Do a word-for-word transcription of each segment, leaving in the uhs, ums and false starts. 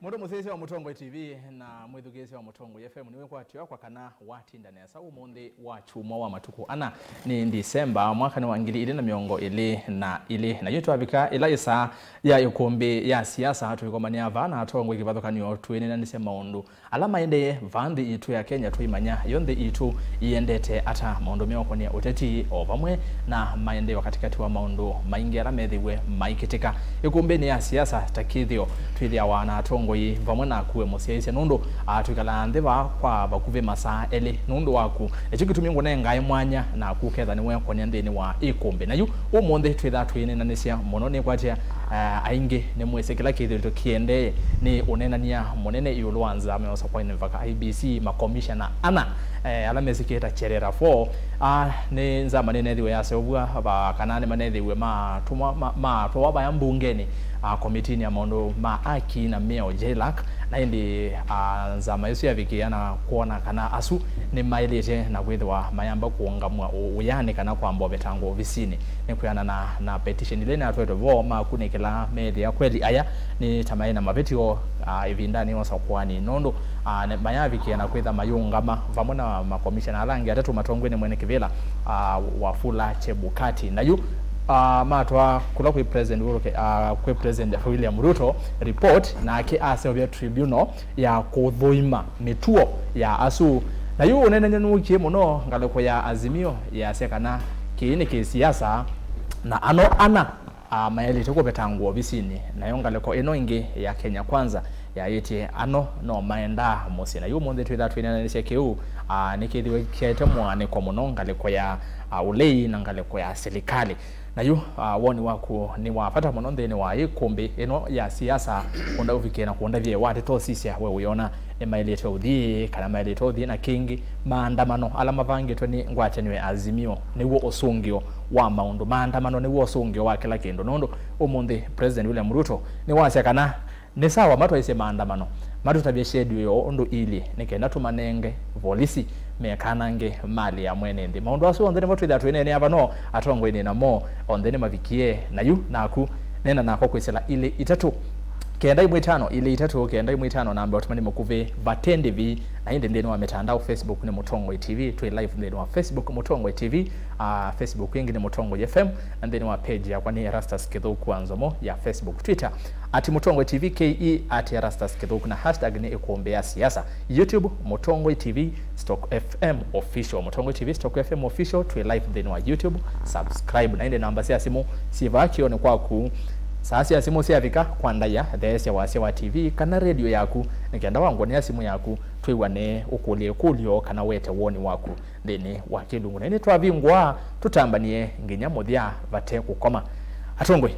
Mũndũ mũsyaĩĩsya wa Mũtongoi T V na mwĩthukĩĩsya wa Mũtongoi F M nĩwĩkwatĩwa kwa kana watinda nesa ũmũnthĩ wa kyumwa wa matukũ ana nĩ Ndisemba mwaka nĩ wa ngili ilĩ na mĩongo ĩlĩ na ilĩ. Na yu twavika ĩla ĩsaa ya ĩkũmbĩ ya siasa, tũikomanĩa vaa na atongoi kĩvathũkany'o twĩneenanĩsya maũndũ ala maendee vaa nthĩ itũ ya Kenya, tũimanya yo nthĩ itũ iendete ata, maũndũ meũkonĩa ũteti, o vamwe na maendeeo katĩkatĩ wa maũndũ maingĩ ala methĩwe maikĩtĩka ĩkũmbĩnĩ ya siasa. Ta kĩthĩo, twĩthĩawa na atongoi vamwe naku we mũsyaĩĩsya, nũndũ, ah, twĩkalaa nthĩ vaa kwa vakuvĩ masaa elĩ nũndũ waku. Nĩkyo kĩtumi ngũnengae mwanya naku ũketha nĩwekonĩa nthĩnĩ wa ĩkũmbĩ. Na yu ũmũnthĩ twĩthaa twĩneenanĩsya mũno, nĩkwatya, eh, aingĩ nĩmwĩsĩ kĩla kĩthĩo kĩendee. Nĩ ũneenany'a mũnene ĩũlũ wa nzama ya ũsakũani mĩvaka, I E B C, makomishana ana, eh, ala mesĩkĩe ta Cherera four. Ah, nĩ nzama nĩnethĩwe yaseũvw'a va kana nĩmanethĩwe matũmwa, ma-, matwawa vaya mbungenĩ, ah, komitinĩ ya maũndũ ma aki na mĩao, JLAC. Na ĩndĩ, ah, nzama ĩsu yavikĩĩa na kwona kana asu nĩmaĩlĩte na kwĩthĩwa mayamba kũũngamw'a ũ-, ũyanĩ kana kwamba ũvetangwa ovisinĩ. Nĩ kwĩanana na, na petition ila inatwetwe vo, makunĩkĩla meethĩa kweli aya nĩ ta maĩ na mavĩtyo, ah, ĩvindanĩ ya ũsakũani, nũndũ, ah, nĩ mayavikĩĩa na kwĩtha mayũngama vamwe na makomishana ala angĩ atatũ matongw'e nĩ mwene kĩvĩla, ah, Wafula Chebukati. Na yu, ah, matwaa kũla kwĩ President Uhuru Ke-, ah, kwĩ President William Ruto report, nake aseũvya tribunal ya kũthũima mĩtuo ya asu. Na yu ũneenany'a nũkie mũno ngalĩko ya Azimio yasya kana kĩĩ nĩ kĩsiasa na ano ana, ah, mayaĩlĩte kũvetangwa ovisinĩ. Nayo ngalĩko ĩno ĩngĩ ya Kenya Kwanza yaĩtye ano no maendaa mũsyĩ. Na yu ũmũnthĩ twĩthaa twĩneenanĩsya kĩu, ah, nĩkĩthĩwe kyaete mũaanĩko mũno ngalĩko ya, ah, ũlei na ngalĩko ya silikalĩ. Na yu, ah, woni waku nĩ wa vata mũno nthĩnĩ wa ĩkũmbĩ ĩno ya siasa, kũnda ũvikĩe na kũndavye watĩ tosisya we ũyona nĩmaĩlĩte ũthi kana maĩlĩte ũthi. Na kĩngĩ, maandamano ala mavangĩtwe nĩ ngwatanĩo ya Azimio nĩw'o ũsũngĩo wa maũndũ. Maandamano nĩw'o ũsũngĩo wa kĩla kĩndũ, nũndũ ũmũnthĩ President William Ruto nĩwasya kana nĩ sawa matwaĩsye maandamano, matũtavye schedule yoo ũndũ ilyĩ, nĩ kenda tũmanenge volisi mekanange malĩ ya mwene nthĩ. Maũndũ asu onthe nĩmo twĩthĩa twĩneenea vano, atongoi nĩ namo, onthe nĩmavikie. Na yu naku, neena nakwa kwĩsĩla ilĩ itatũ kenda ĩmwe ĩtano ilĩ itatũ kenda ĩmwe ĩtano, namba ũtũmani mũkuvĩ vate ndĩvi. Na ĩndĩ nthĩnĩ wa mitandao, Facebook nĩ Mũtongoi T V, twĩ live nthĩnĩ wa Facebook Mũtongoi T V, ah, Facebook ĩngĩ nĩ Mũtongoi F M, na nthĩnĩ wa page yakwa nĩ Erastus Kĩthũku wa Nzomo ya Facebook, Twitter at Mũtongoi T V K E, at Erastus Kĩthũku, na hashtag nĩ ĩkũmbĩ ya siasa. YouTube, Mũtongoi T V stroke F M Official. Mũtongoi T V stroke F M Official, twĩ live nthĩnĩ wa YouTube. Subscribe. Na ĩndĩ namba sya simũ syĩ vaa kĩonĩ kwaku. Saa sya simũ syavika, kwa ndaĩa, theesya wasya wa T V kana redio yaku, nĩ kenda wangũnĩa simũ yaku, twĩw'ane, ũkũlye ĩkũlyo kana wete woni waku nthĩnĩ wa kĩlungu. Na ĩndĩ twavingũa, tũtambanie nginya mũthya vate kũkoma. Atongoi,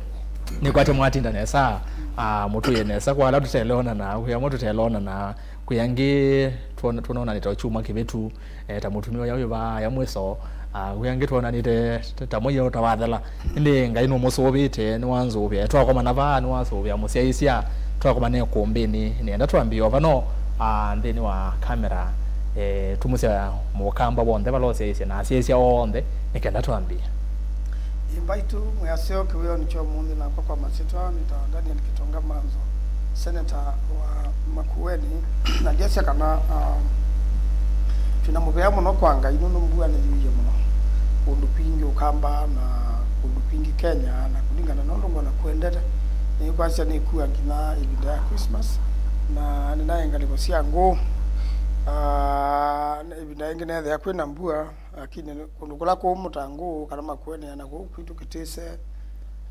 nĩkwatya mwatinda nesa, ah, mũtũie nesa kwa ala tũtelonana, kwĩ amwe tũtelonana, kwĩ angĩ twona-, twonanĩte o kyumwa kĩvĩtu, eh, ta mũtumĩa ũya wĩ vaa ya mwĩso, ah, kwĩ angĩ twonanĩte ta, ta mũio ũtawathela. Ĩndĩ Ngai nũmũsũvĩte, nĩwanzũvĩa. Twakomana vaa, nĩwasũvĩa mũsyaĩĩsya. Twakomana ĩkũmbĩnĩ, nĩenda twambĩe o vano, ah, nthĩnĩ wa kamera, eh, tũmũsya mũkamba w'onthe vala ũsyaĩĩsya na asyaĩĩsya onthe, nĩ kenda twambĩe. Ĩ mbaitũ mwĩaseo kĩwĩonĩ kya ũmũnthĩ, nakwa kwa masyĩtwa nĩtawa Daniel Kĩtonga Manzo, seneta wa Makueni, na ndyasya kana, ah, twĩna mũvea mũno kwa Ngai nũndũ mbua nĩyuie mũno kũndũ kwingĩ Ũkamba na kũndũ kwingĩ Kenya, na kũlingana na ũndũ ngwona kũendete, nĩkwasya nĩkua nginya ĩvinda ya Christmas, na nĩnaĩ ngalĩko sya ngũũ. Ah, ĩvinda yĩngĩ neethĩa kwĩna mbua, lakini kũndũ kũla kũũmũ ta ngũũ kana Makueni na kũu kwitũ Kĩtĩse,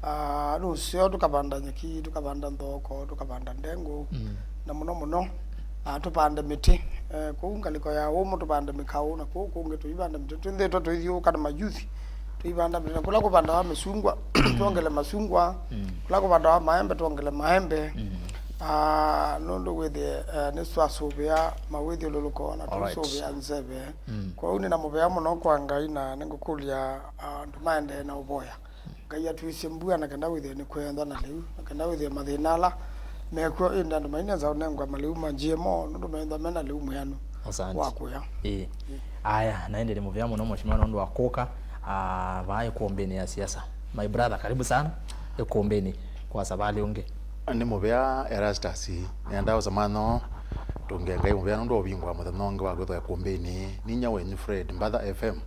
ah, nũseo tũkavanda nyeki, tũkavanda nthoko, tũkavanda ndengũ, mm, na mũno mũno, ah, tũvande mĩtĩ. Eh, kũu ngalĩko ya ũmũ tũvande mĩkaũ, na kũu kũngĩ tũivanda mĩtĩ. Twĩthĩĩtwe tũithyũũka na mayuthi, tũivanda mĩtĩ. Na kũla kũvandawa mĩsungwa, twongele masungwa. Mm. Kũla kũvandawa maembe, twongele maembe. Mm. Ah, nũndũ wĩthĩe, eh, nĩtwasũvĩa mawĩthyũlũlũko na, alright, tũisũvĩa nzeve. Mm. Kwoou nĩ na mũvea mũno kwa Ngai, na nĩngũkũlya, ah, andũ maendee na ũvoya. Ngai atwĩsye mbua na kenda wĩthĩe nĩ kwenda na lĩu, na kenda wĩthĩe mathĩna ala mekw'o, ĩndĩ andũ mainenza ũnengwa malĩu ma G M O, nũndũ methwa mena lĩu mwĩanu, asante, wa kũya. Ĩĩ. Ĩĩ. Aya, na ĩndĩ nĩ mũvea mũno, mheshimiwa, nũndũ wa kũka, ah, vaa ĩkũmbĩnĩ ya siasa. My brother, karibu sana ĩkũmbĩnĩ kwa savalĩ ũngĩ. Nĩ mũvea Erastus, nĩendaa ũsamano tũngĩa Ngai mũvea nũndũ wa ũvingũa mũthenya ũngĩ wa kwĩthwa ĩkũmbĩnĩ. Ninyie wenyu Fred, Mbatha F M.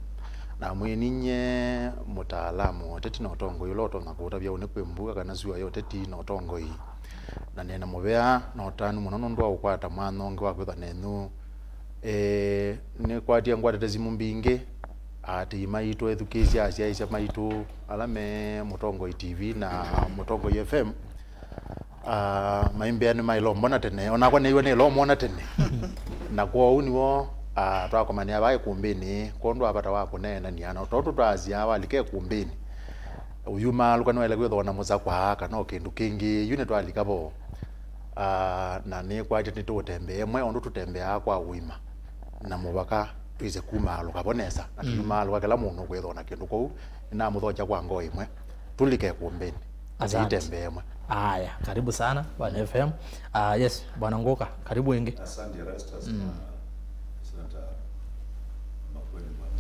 Na mwĩ ninyie mũtaalamu wa ũteti na ũtongoi ũla ũtonya kũũtavya ũnĩ kwĩ mbuka kana sua ya ũteti na ũtongoi. Na nĩna mũvea na ũtanu mũno nũndũ wa kũkwata mwanya ũngĩ wa kwĩthwa nenyu. Eh, nĩkwatie ngwatĩte simũ mbingĩ, aatĩĩi maitũ, ethukĩĩsya, asyaĩĩsya maitũ ala me Mũtongoi T V na Mũtongoi F M. Ah, maimbĩa nĩmaĩle ũmbona tene, onakwa nĩw'a nĩĩle ũmwona tene. Na kwoou nĩw'o, ah, twakomanĩa vaa ĩkũmbĩnĩ, kwondũ wa vata wa kũneenany'a, na tondũ twasyaa walika ĩkũmbĩnĩ, ũyumaalũka nĩwaĩle kwĩthĩwa na mũsakwa kana o kĩndũ kĩngĩ, yu nĩtwalika vo. Ah, na nĩkwatya nĩtũũtembea ĩmwe ũndũ tũtembeaa kwa ũima, na mũvaka twĩse kumaalũka vo nesa, na tũyumaalũka kĩla mũndũ ũkwĩthwa na kĩndũ. Kwoou nĩnamũthokya kwa ngoo ĩmwe, tũlike ĩkũmbĩnĩ. Asante. Tũitembee ĩmwe. Aya, karibu sana Bwana F M. Ah, yes, Bwana Nguka, karibu ĩngĩ. Asante, Erastus. Mm. Senator Makueni, Bwana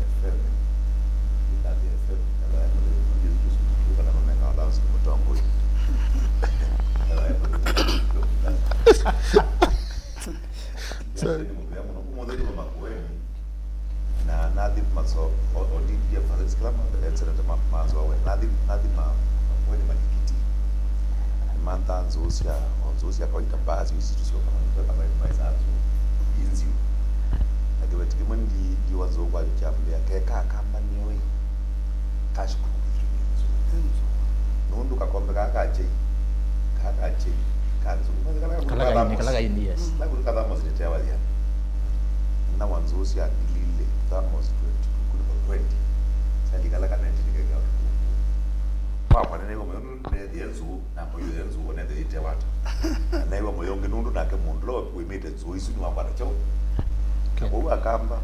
F M. Ila the F M, ila ya kule, ndio kitu sikuka na mama na wala siku mtongo. Ila ya kule. Sorry. Mzee Makueni. Na nathi maso, o, o D P F, Senator ma, maso we. Nathi, nathi ma, Makueni malikiti. Mantha nzũũ sya, o nzũũ sya kawaida mbaa, syo isi tusyoka maitũ kama maisa nzũũ inziu. Na kĩveti kĩmwe ndi, ndiwa nzũũ kwa kyambĩa, keka Akamba nĩoi. Cash crop nzũũ. Nũndũ kakombe kaa ka chai, kaa ka chai, ka nzũũ. Kala kaini, kala kaini, yes. Na kũrĩ kathamo zilitewa ya. Na wa nzũũ sya ngili ilĩ, thamos twenty-two, kũlĩ kwa twenty. Sali kala kana ndilike kwa. Kwa mwana nĩ kwa mwana nĩ nzũũ. Na mũyũya nzũũ nethĩĩte wata. Na naiwa mũyo ũngĩ nũndũ nake mũndũ ũla wĩmĩte nzũũ isu nĩwakwata kyaũ. Okay. Na kwoou Akamba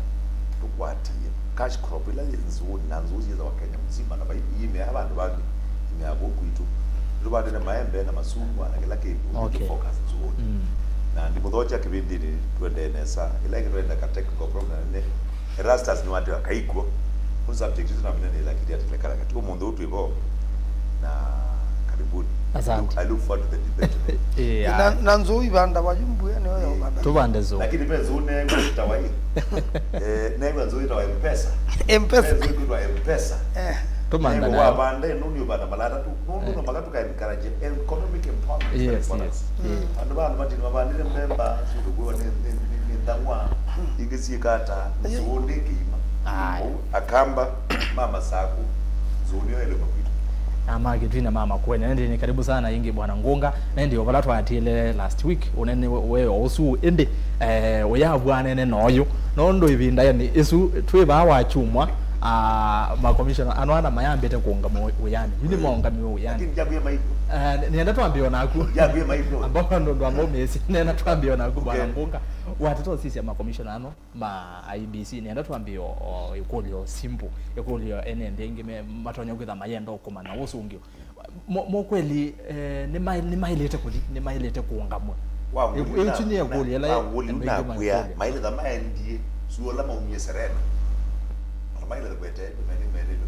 tũkwatie cash crop ĩla yĩ nzũũnĩ, na nzũũ syĩthawa Kenya mzima, na vai imea vandũ vangĩ, imea kũu kwitũ. Nĩtũvandĩte maembe na masungwa na kĩla kĩndũ, okay, focus nzũũnĩ. Mm. Na ndimũthokya kĩvĩndĩnĩ tũendee nesa, ĩla ĩngĩ tũenda ka technical problem na nene. Erastus nĩwatĩwa kaikw'o. Nũ subject isu namina nĩ lakini atilekana kati. Ũmũnthĩ ũtwĩ vo. Na karibuni. Asante. I look, I look forward to the debate today. Yeah. Na, na nzũũ ivanda vayu mbuya nĩyo yovanda. Tũvande nzũũ. Lakini ve nzũũ nengwe itawa hii. Eh, nengwe nzũũ itawa M-Pesa. M-Pesa. Ve nzũũ itawa M-Pesa. Eh. Tũmanda nengwe nayo. Wavanda nũni uvanda malata tu. Nũndũ, eh, no maka tuka encourage economic empowerment. Yes, yes. Mm. Andũ va andũ matini mavandĩte mbemba, syũndũ kwĩwa nĩ, nĩ, nĩ, nĩ nthang'wa, ingĩ syĩka ata, nzũũ ndĩ kĩima. Aye. Ũu, Akamba, ma Masaku, nzũũ nĩyo ĩlĩma kwitũ. Na ma Kĩtui na ma Makueni, nĩndĩ nĩ karibu sana ĩngĩ Bwana Ngunga, nĩndĩ o vala twaatĩĩle last week, ũnene we, we o ũsu, ĩndĩ, eh, ũyavw'a nene na ũyũ. Nũndũ ĩvindanĩ ĩsu, twĩ vaa wa kyumwa, ah, makomishona ano ana mayambĩte kũũngama wĩanĩ. Yu nĩmaũngamiwe wĩanĩ. Lakini ndyambie maiko. Eh, nĩenda twambie o naku. Ndyambie maiko. Ambao nũndũ ambao mesi, nĩenda twambie o naku, Bwana, okay, Ngunga. Watata ũsisya makomishona ano ma I E B C, nĩenda twambie o, o ĩkũlyo simple, ĩkũlyo ene nthĩ ĩngĩ me, matonya kwĩtha mayenda ũkũmanya ũsũngĩo. Mo, mo kweli, eh, nĩma-, nĩmaĩlĩte kũthi, nĩmaĩlĩte kũũngamw'a? Wangũli. Ĩ-, ĩsu nĩ ĩkũlyo ĩla andũ aingĩ nakwĩa, mailĩtha maendie, suola maumie Serena. Ona mailĩtha kwete, mene, mene.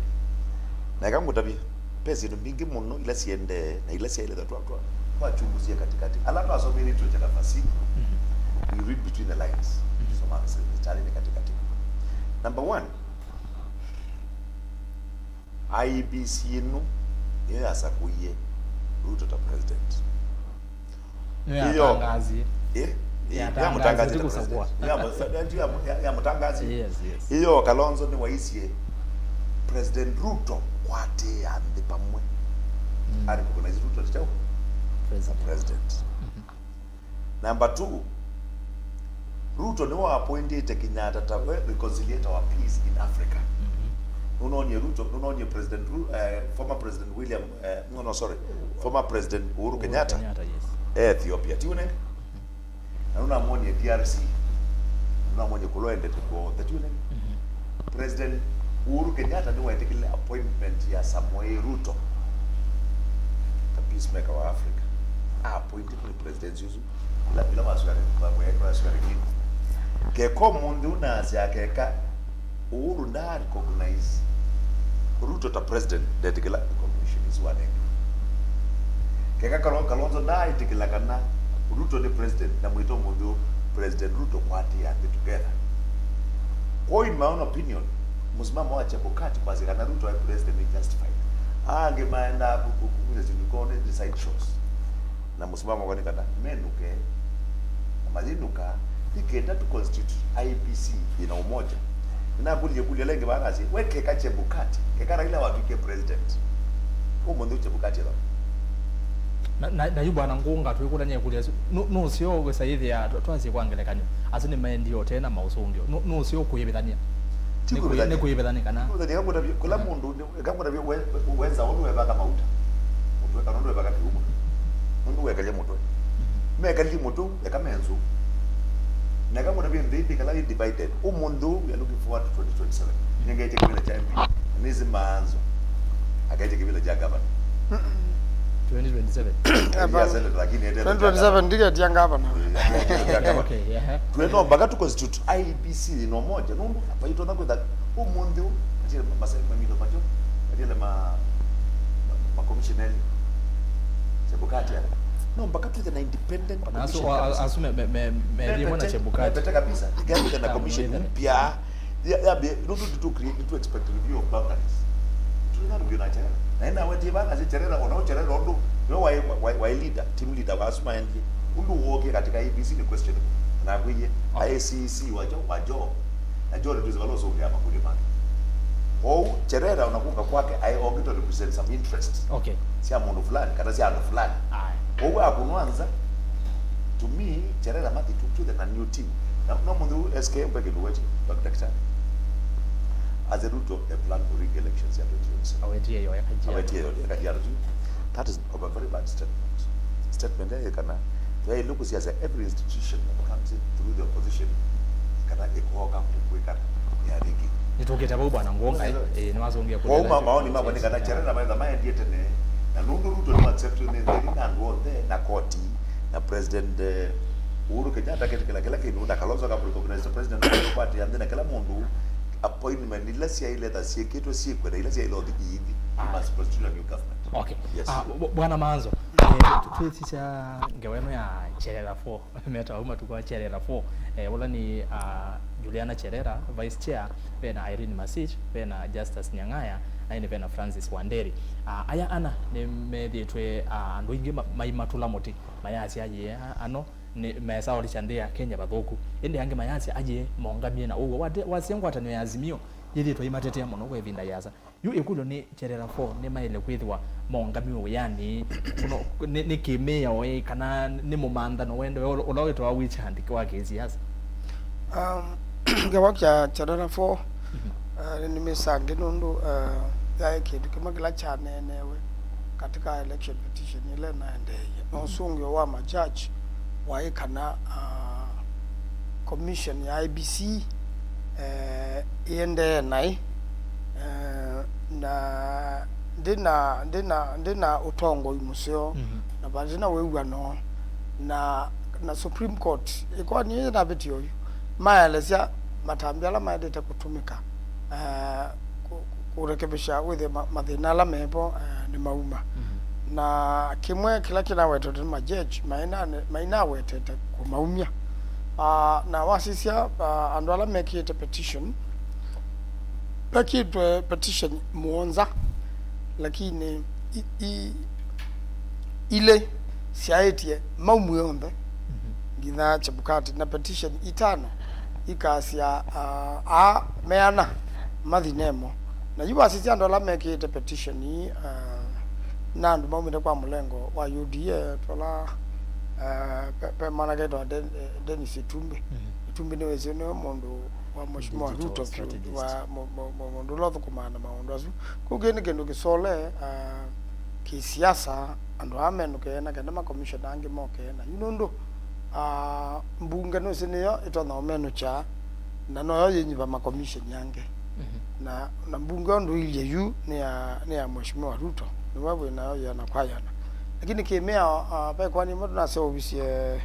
Na eka ngũtavye, ve syĩndũ mbingĩ mũno ila siendee, na ila syaĩlĩtha twa, twa, twachunguzie katikati. Ala twasomie literature na fasihi, we read between the lines. Tusoma mistari nĩ katikati. Number one, I E B C ĩno nĩyo yasakũie Ruto ta president. Nĩyo yatangazie. Eh? Eh, yatangazie, yamũtangazie ta president. Nĩyo yamũ-, ya, ya, yamũtangazie. Yes, yes. Ĩyo Kalonzo nĩwaisye President Ruto kwatĩĩa nthĩ vamwe. Mm. A recognize Ruto ta kyaũ? President. President. Mm-hmm. Number two, Ruto nĩwe waappointĩte Kenyatta ta we reconciliator wa peace in Africa. Mhm. Nũnoonie Ruto, nũnoonie President Ru-, eh, former President William, eh, no, no, sorry, former President Uhuru Kenyatta, Kenyatta, yes, e Ethiopia, ti ũnenge? Na nũnamwonie D R C, nũnamwonie kũla endete kw'onthe, ti ũnenge? Mhm. President Uhuru Kenyatta nĩwetĩkĩlile appointment ya Samoei Ruto ta peacemaker wa Africa. Aappointitwe nĩ president ũsu. Ĩla, ĩla waswali, wa-, wa-, waswali nini? Keka ũmũnthĩ ũnasya keka Uhuru nda recognize Ruto ta president, ndetĩkĩla recognition ĩsu wanengiwe. Eka Kalo-, Kalonzo ndaaĩtĩkĩla kana Ruto nĩ president, na mwĩto ũmũnthĩ ũũ, President Ruto kwatĩĩa nthĩ together. Kwoou, in my own opinion, mũsimamo wa Chebukati kwasya kana Ruto aĩ president nĩ justified. Aa angĩ maendaa ku-, ku-, kukusya syĩndũ kwoo nĩ, nĩ side shows. Na mũsimamo wakwa nĩ kana menũke, na mayĩnũka, nĩ kenda tũ constitute I E B C yĩna ũmoja. Nĩnakũlilye ĩkũlyo ĩla ĩngĩ vaa nasye, we keka Chebukati, keka Raila watw'ĩkie president, ũmũnthĩ ũũ Chebukati ethĩwa Na, na, na yu Bwana Ngunga twĩkũlany'a ĩkũlyo ĩsu, nũ-, nũseo wĩsa yĩthĩa twa-, twasye kwa ngelekany'o, asu nĩmaendie o tene na maũsũngĩo. Nũ-, nũseo kwĩvĩthany'a? Ti nĩ kwĩ-, kwĩvĩthany'a. Nĩ kwĩvĩthany'a kana? Kwĩvĩthany'a, eka ngũtavye, kũla mũndũ, eka ngũtavye we-, we-, wenza ũndũ wevaka mauta. Mũtwe, kana ũndũ wevaka kĩw'ũ mũtwe. Nũndũ wekalya mũtwe. Mekalili mũtwe, eka menzu. Na eka ngũtavye nthĩ ĩndĩ kala ĩ divided. Ũmũnthĩ ũũ, we are looking forward to twenty twenty-seven. Nĩngaĩtye kĩvĩla kya M P. Nĩsĩ maanzo. Akaĩtye kĩvĩla kya gavana. Twenty twenty-seven. Ĩĩ, ya senate, lakini ete twenty twenty-seven ticket ya gavana. Ĩĩ, ĩĩ, ya gavana. Okay, yeah. Twĩ no mpaka tu constitute I E B C ĩna ũmoja. Nũndũ vaitonya kwĩtha ũmũnthĩ ũũ, atile masai mamilo macho, atile ma, ma, ma commissioner. Chebukati ya. No mpaka twĩthe na independent commission kabisa. Asu me, me, me, me, me, na Chebukati. Mepete kabisa. Ĩkambĩte na commission mpya. Ya, ya, be, nũndũ nĩtũ create, nĩtũ expect review of boundaries. Tũrĩ na review na Cherera. Na ĩna wetie vana si Cherera, ona Cherera ũndũ, we wa, wa, wa leader, team leader wa asu maendie. Ũndũ wokie katika A B C ni questionable. Na kwĩye, okay. I C C wa Joe, wa Joe. Na Joe nĩtwĩsĩ vala ũsũngĩa makũlyo make. Kwoou, Cherera ona kũka kwake, aĩ okĩte represent some interest. Okay. Sya mũndũ fulani, kana sya andũ fulani. Aye. Kwoou akunwa nza, to me, Cherera mathi tu, to the new team. Na, no mũndũ S K mpe kĩndũ wechi, Doctor Kitani. As a Ruto, a plan for rig elections ya twenty twenty-seven. Awetie yo ya Kajiado. Awetie yo ya Kajiado tu. That is of a very bad statement. Statement ya kana, twaĩle kũsiasa every institution that comes in through the opposition, kana ĩkoka kwĩkana ya rigi. Nĩtũkĩte vau Bwana Ngunga, eh, eh, nĩwasũngĩa kũlĩla. Kwoou ma-, maoni makwa nĩ kana Cherera maetha maendie tene, na nũndũ Ruto nĩ accept nĩ nthĩ na andũ onthe, na koti, na President, eh, Uhuru Kenyatta aketĩkĩla kĩla kĩndũ, na Kalonzo aka recognize President Uhuru Party ya nthĩ, na kĩla mũndũ, appointment ila syaĩle ta syĩkĩtwe syĩkwe na ila syaĩle ũthi iithi, we must constitute a new government. Okay. Yes. Ah, bu-, Bwana Maanzo, eh, twĩsisya ngewa ĩno ya Cherera four, metawa matukũ a Cherera four, eh, ũla nĩ, ah, Juliana Cherera, Vice Chair, vena Irene Masich, vena Justus Nyang'aya, na ĩndĩ vena Francis Wanderi. Ah, aya ana nĩmethĩĩtwe, ah, andũ aingĩ ma-, maimatũla mũtĩ, mayasya yĩe ano nĩ mesaũlĩsya nthĩ ya Kenya vathũku. Ĩndĩ angĩ mayasya ayĩ maũngamie na ũw'o. Wate-, wasya ngwatanĩo ya Azimio yĩthĩĩtwe ĩmatetea mũno kwa ĩvinda yĩasa. Yu ĩkũlyo nĩ Cherera four nĩmaĩle kwĩthĩwa maũngamĩwe wĩanĩ? Kũno, nĩ, nĩ kĩmĩao ĩ, kana nĩ mũmanthano wendewe ũla wĩtawa witch hunt wa kĩsiasa? Um, ngewa kya Cherera four, uh, nĩ mĩsange nũndũ, uh, yaĩ kĩndũ kĩmwe kĩla kyaneenewe katika election petition ĩla ĩnaendeeie. Na ũsũngĩo wa ma judge waĩ kana, uh, commission ya I E B C, eh, ĩendee naĩ, eh, na ndĩna, ndĩna, ndĩna ũtongoi mũseo, na va ndĩna wĩw'ano, na, na Supreme Court ĩkoani ĩĩ yĩnavĩtie oyu, maelesya matambya ala maendete kũtũmĩka, eh, kũ-, kũrekebisha wĩthĩe ma-, mathĩna ala mevo, eh, nĩmauma. Na kĩmwe kĩla kĩnawetete nĩ ma judge maina-, mainawetete kũmaumya. Ah, na wasisya, ah, andũ ala mekĩĩte petition, vekĩtwe petition mũonza, lakini i-, i-, ilĩ syaĩtye maumw'e onthe, nginya Chebukati, na petition itano ikasya, ah, aa meana mathi nemo. Na yu wasisya andũ ala mekĩĩte petition ii, ah, na andũ maumĩte kwa mũlengo wa U D A, tola, ah, pe, pe mwanake etawa Den-, eh, Dennis Itumbi. Itumbi nĩwĩsĩ nĩwe mũndũ wa Mheshimiwa Ruto vyũ, wa mũ-, mũ-, mũ-, mũndũ ũla ũthũkũmaa na maũndũ asu. Kũu kĩĩ nĩ kĩndũ kĩsole, ah, kĩsiasa, andũ aa menũke na kenda makomishona angĩ moke na yu nũndũ, ah, mbunge nũsĩ nĩyo ĩtonya ũmenũkya, na noyo yĩnyiva makomishoni angĩ. Na, na mbunge ũndũ iilye yu nĩ ya, nĩ ya Mheshimiwa Ruto, nĩwe wĩ nayo yĩana kwa yĩana. Lakini kĩmĩao, ah, ve kwani ĩmwe tũnaseũvisye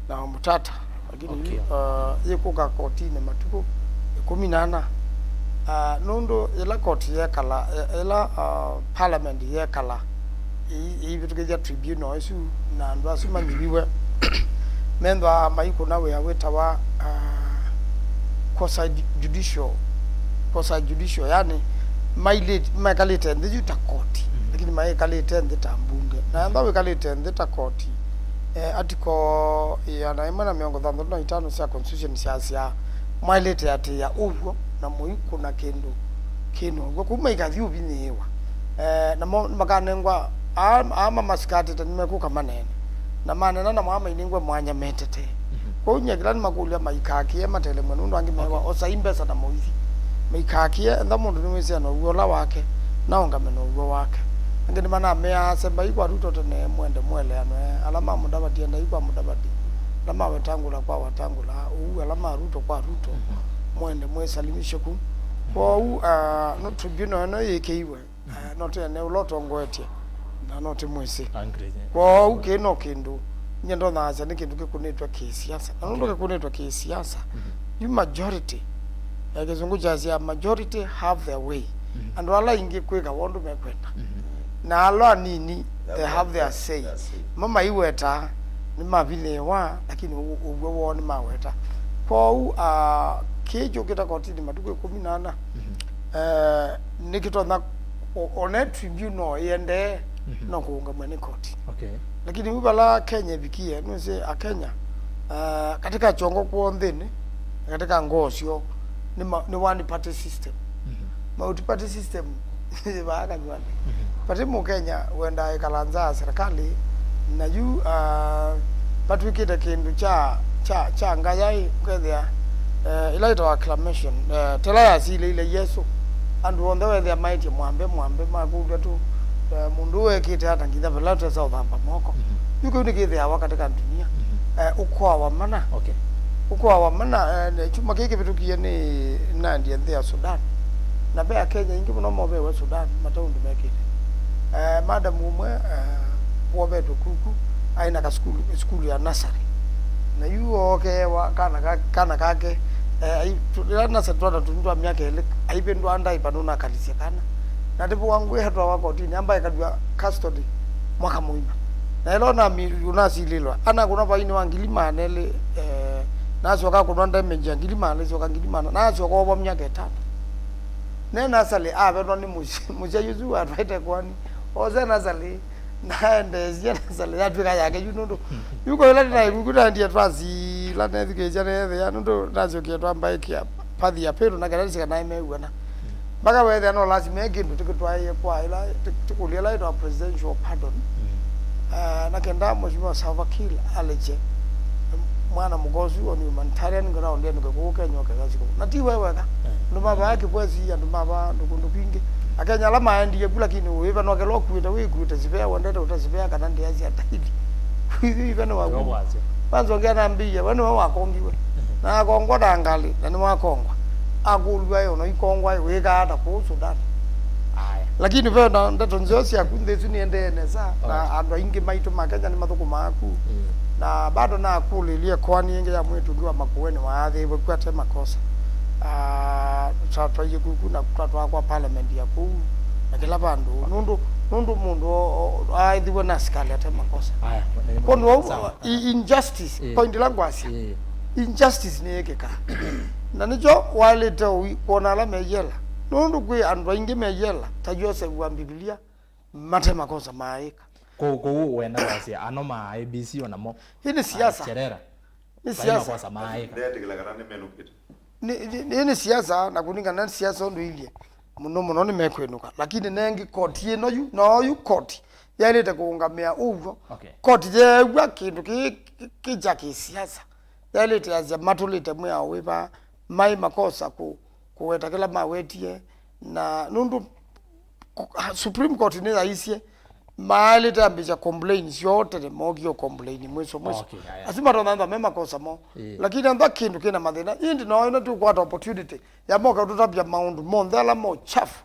na Omtata, lakini yu, ah, yĩkũka kotinĩ matukũ ĩkũmi na ana. Ah, nũndũ yĩla koti yekala, eh, yĩla, ah, parliament yekala, ĩivĩtũkĩthya tribunal ĩsu, na andũ asu manyiviwe methĩwa maikũna wĩa wĩtawa, ah, quasi judicial, quasi judicial, yani mailĩ-, mekalĩte nthĩ yu ta koti, lakini maikalĩte nthĩ ta mbunge. Na ethĩwa wĩkalĩte nthĩ ta koti, eh, article ĩana ĩmwe na mĩongo thanthatũ na itano sya constitution syasyaa mwaĩlĩte atĩĩa ũw'o na mũikũna kĩndũ kĩna ũw'o, kũu maikathi ũvinyĩĩwa. Eh, namo makanengwa, aa, aa mamasikatĩte nĩmekũka maneene, na maneena namo aa mainengwe mwanya metetee. Kwoou nyie kĩla nĩmakũlya maikakĩe matelemwe, nũndũ angĩ mewa, okay, osai mbesa na mũithi. Maikakĩe, ethĩwa mũndũ nĩwĩsĩa na ũw'o ũla wake, naũngame na ũw'o wake. Angĩ nĩmanameaa, sembai kwa Ruto tene, mwende mũeleanwe. Ala ma Mudavadi, endai kwa Mudavadi. Ala ma Wetangula kwa Wetangula. Ũu ala ma Ruto kwa Ruto. Mwende mwĩsalimisye ku. Kwoou, ah, no tribunal ĩno yĩkĩiwe. Eh, no tene ũla ũtongoetye, na no tĩmwĩsĩ. Angry, yeah. Kwoou kĩĩ no kĩndũ, nyie ndonasya nĩ kĩndũ kĩkũnĩtwe kĩsiasa. Na nũndũ, okay, kĩkũnĩtwe kĩsiasa, yu majority, eh, kĩsũngũ kyasya majority have their way. Andũ ala aingĩ kwĩka wondũ mekwenda. Na ala anini, they have their say. Their say. Mo maiwetaa, nĩmavinyĩĩwa, lakini ũ-, ũw'o woo nĩmaweta. Kwoou, ah, kĩĩ kyũkĩte kotinĩ matukũ ĩkũmi na ana, eh, nĩkĩtonya o-, one tribunal ĩendee, no kũũngamw'a nĩ koti. Okay. Lakini vu vala Kenya ĩvikie, nĩwĩsĩ Akenya, ah, katika kyongo kwoo nthĩnĩ, katika ngoo syoo, nĩ ma-, nĩ one party system. Multi party system yĩ vaa kanyw'anĩ. Vati Mũkenya wendaa ĩkala nza ya serikali, na yu, ah, vatw'ĩkĩte kĩndũ kya, kya, kya ngayaĩ, ũkethĩa, eh, ĩla ĩtawa acclamation, eh, ta ĩla yasilĩile Yesũ, andũ onthe wethĩa maĩtye, "Mwambe, mwambe," makũlw'a tu, eh, "Mũndũ ũũ ekĩte ata nginya vala twesa ũthamba moko?" Yu kĩu nĩkĩthĩawa katika ndunia. Eh, ũkoawa mana. Okay. Ũkoawa mana, eh, kyumwa kĩĩ kĩvĩtũkie nĩ nandie nthĩ ya Sudan. Na ve Akenya aingĩ mũno movewe Sudan, mate ũndũ mekĩte. Eh, madam ũmwe, eh, wovetwe kuku, aĩ na kasukulu, sukulu ya nursery. Na yu ookeewa kana ka-, kana kake, eh, ai-, tu-, ĩla nursery twana tũnini twa myaka ĩlĩ, aivĩndũa ndaipa nũnakalisye kana. Na ndĩvũa ngwĩ atwawa kotinĩ, amba ĩkalw'a custody mwaka mũima. Na ĩla ũnami-, ũnasilĩlwa, anakũnwa vainĩ wa ngili maana elĩ, eh, nasyoka kũnwa damage ya ngili maana, ĩsyoka ngili maana, nasyoka ovwa myaka ĩtano. Ne nasali avetwa nĩ mũsya-, mũsyai ũsu watwaĩte kwani, ose nasali, naendeesya nasali yatw'ĩka yake yu nũndũ. Yu kwa ĩla ndĩna ĩkuku naendie twasila nethukĩĩsya neethĩa nũndũ nasyokie twambaĩkĩa pathi ya pĩndũ na kĩla nĩsika naĩ mew'ana. Mpaka weethĩa no lasima e kĩndũ tĩkĩtwaĩe kwa ĩla, tĩ-, tĩkũlya ĩla ĩtawa presidential pardon. Ah, na kenda Mheshimiwa Salva Kiir alekye mwana mũka ũsu on humanitarian ground enũke kũũ Kenya oke kazi kũu. Na ti we weka. Andũ ma vaa Kibwezi, andũ ma vaa andũ kũndũ kwingĩ. Akenya ala maendie ku, lakini ũĩva nokelwa ũkuĩte, wĩkuĩte sivea, wendete ũte sivea kana ndĩa sya taili. Kwĩthĩ ive nĩ waku. Nĩwe wasyo. Kwanza ũngĩ anambĩie, we nĩwe wakongiwe. Na akongwa na ngalĩ, na nĩwakongwa. Akũlw'a ĩ, ona ikongwa ĩ, wĩkaa ata kũu Sudan? Aya. Lakini ve na ndeto nzeo syaku, nthĩ ĩsu nĩendee nesa, na andũ aingĩ maitũ ma Kenya nĩmathũkũmaa ku. Na bado nakũlĩlye koani ĩngĩ ya mwĩtũngi wa Makueni waathĩĩwe ku ate makosa. Ah, twa-, twaie kuku na twatwaa kwa parliament ya kũu na kĩla vandũ. Nũndũ, nũndũ mũndũ o-, o-, aaĩthiwe na asikali ate makosa. Aya, nĩ-, nĩ-, kwondũ wau, sawa. I-, injustice, eh, point ĩla ngwasya. Eh. Injustice nĩyĩkĩkaa. Na nĩkyo waĩlĩte ũi-, kwona ala meyela. Nũndũ kwĩ andũ aingĩ meyela, ta Joseph wa Mbivilia, mate makosa maaĩka. Kũu, kũu wenda wasya, ano ma A B C onamo. Hii ni siasa. Cherera. Ni siasa. Makosa maaĩka. Ndeetĩkĩla kana nĩmenũkĩte. Nĩ, nĩ, nĩ, nĩ siasa, na kũlingana na siasa ũndũ ilyĩ, mũno mũno nĩmekwĩnũka. Lakini nengi koti ĩno yu, no yu koti yaĩlĩte kũũngamĩa ũw'o. Okay. Koti yeew'a kĩndũ kĩ, kĩ, kĩ kya kĩsiasa, yaĩlĩte yasya matũlĩte mwĩao wĩva, maĩ makosa kũ-, kũweta kĩla mawetie, na nũndũ Supreme Court nĩyaisye maaĩlĩte ambĩsya complain syoo tene, mookie complain mwiso mwiso. Okay, aya. Asu matonya ntha me makosa mo. Ĩĩ. Lakini antha kĩndũ kĩna mathĩna. Ĩndĩ no ĩno tũkwata opportunity ya moka tũtavya maũndũ monthe ala mo chafu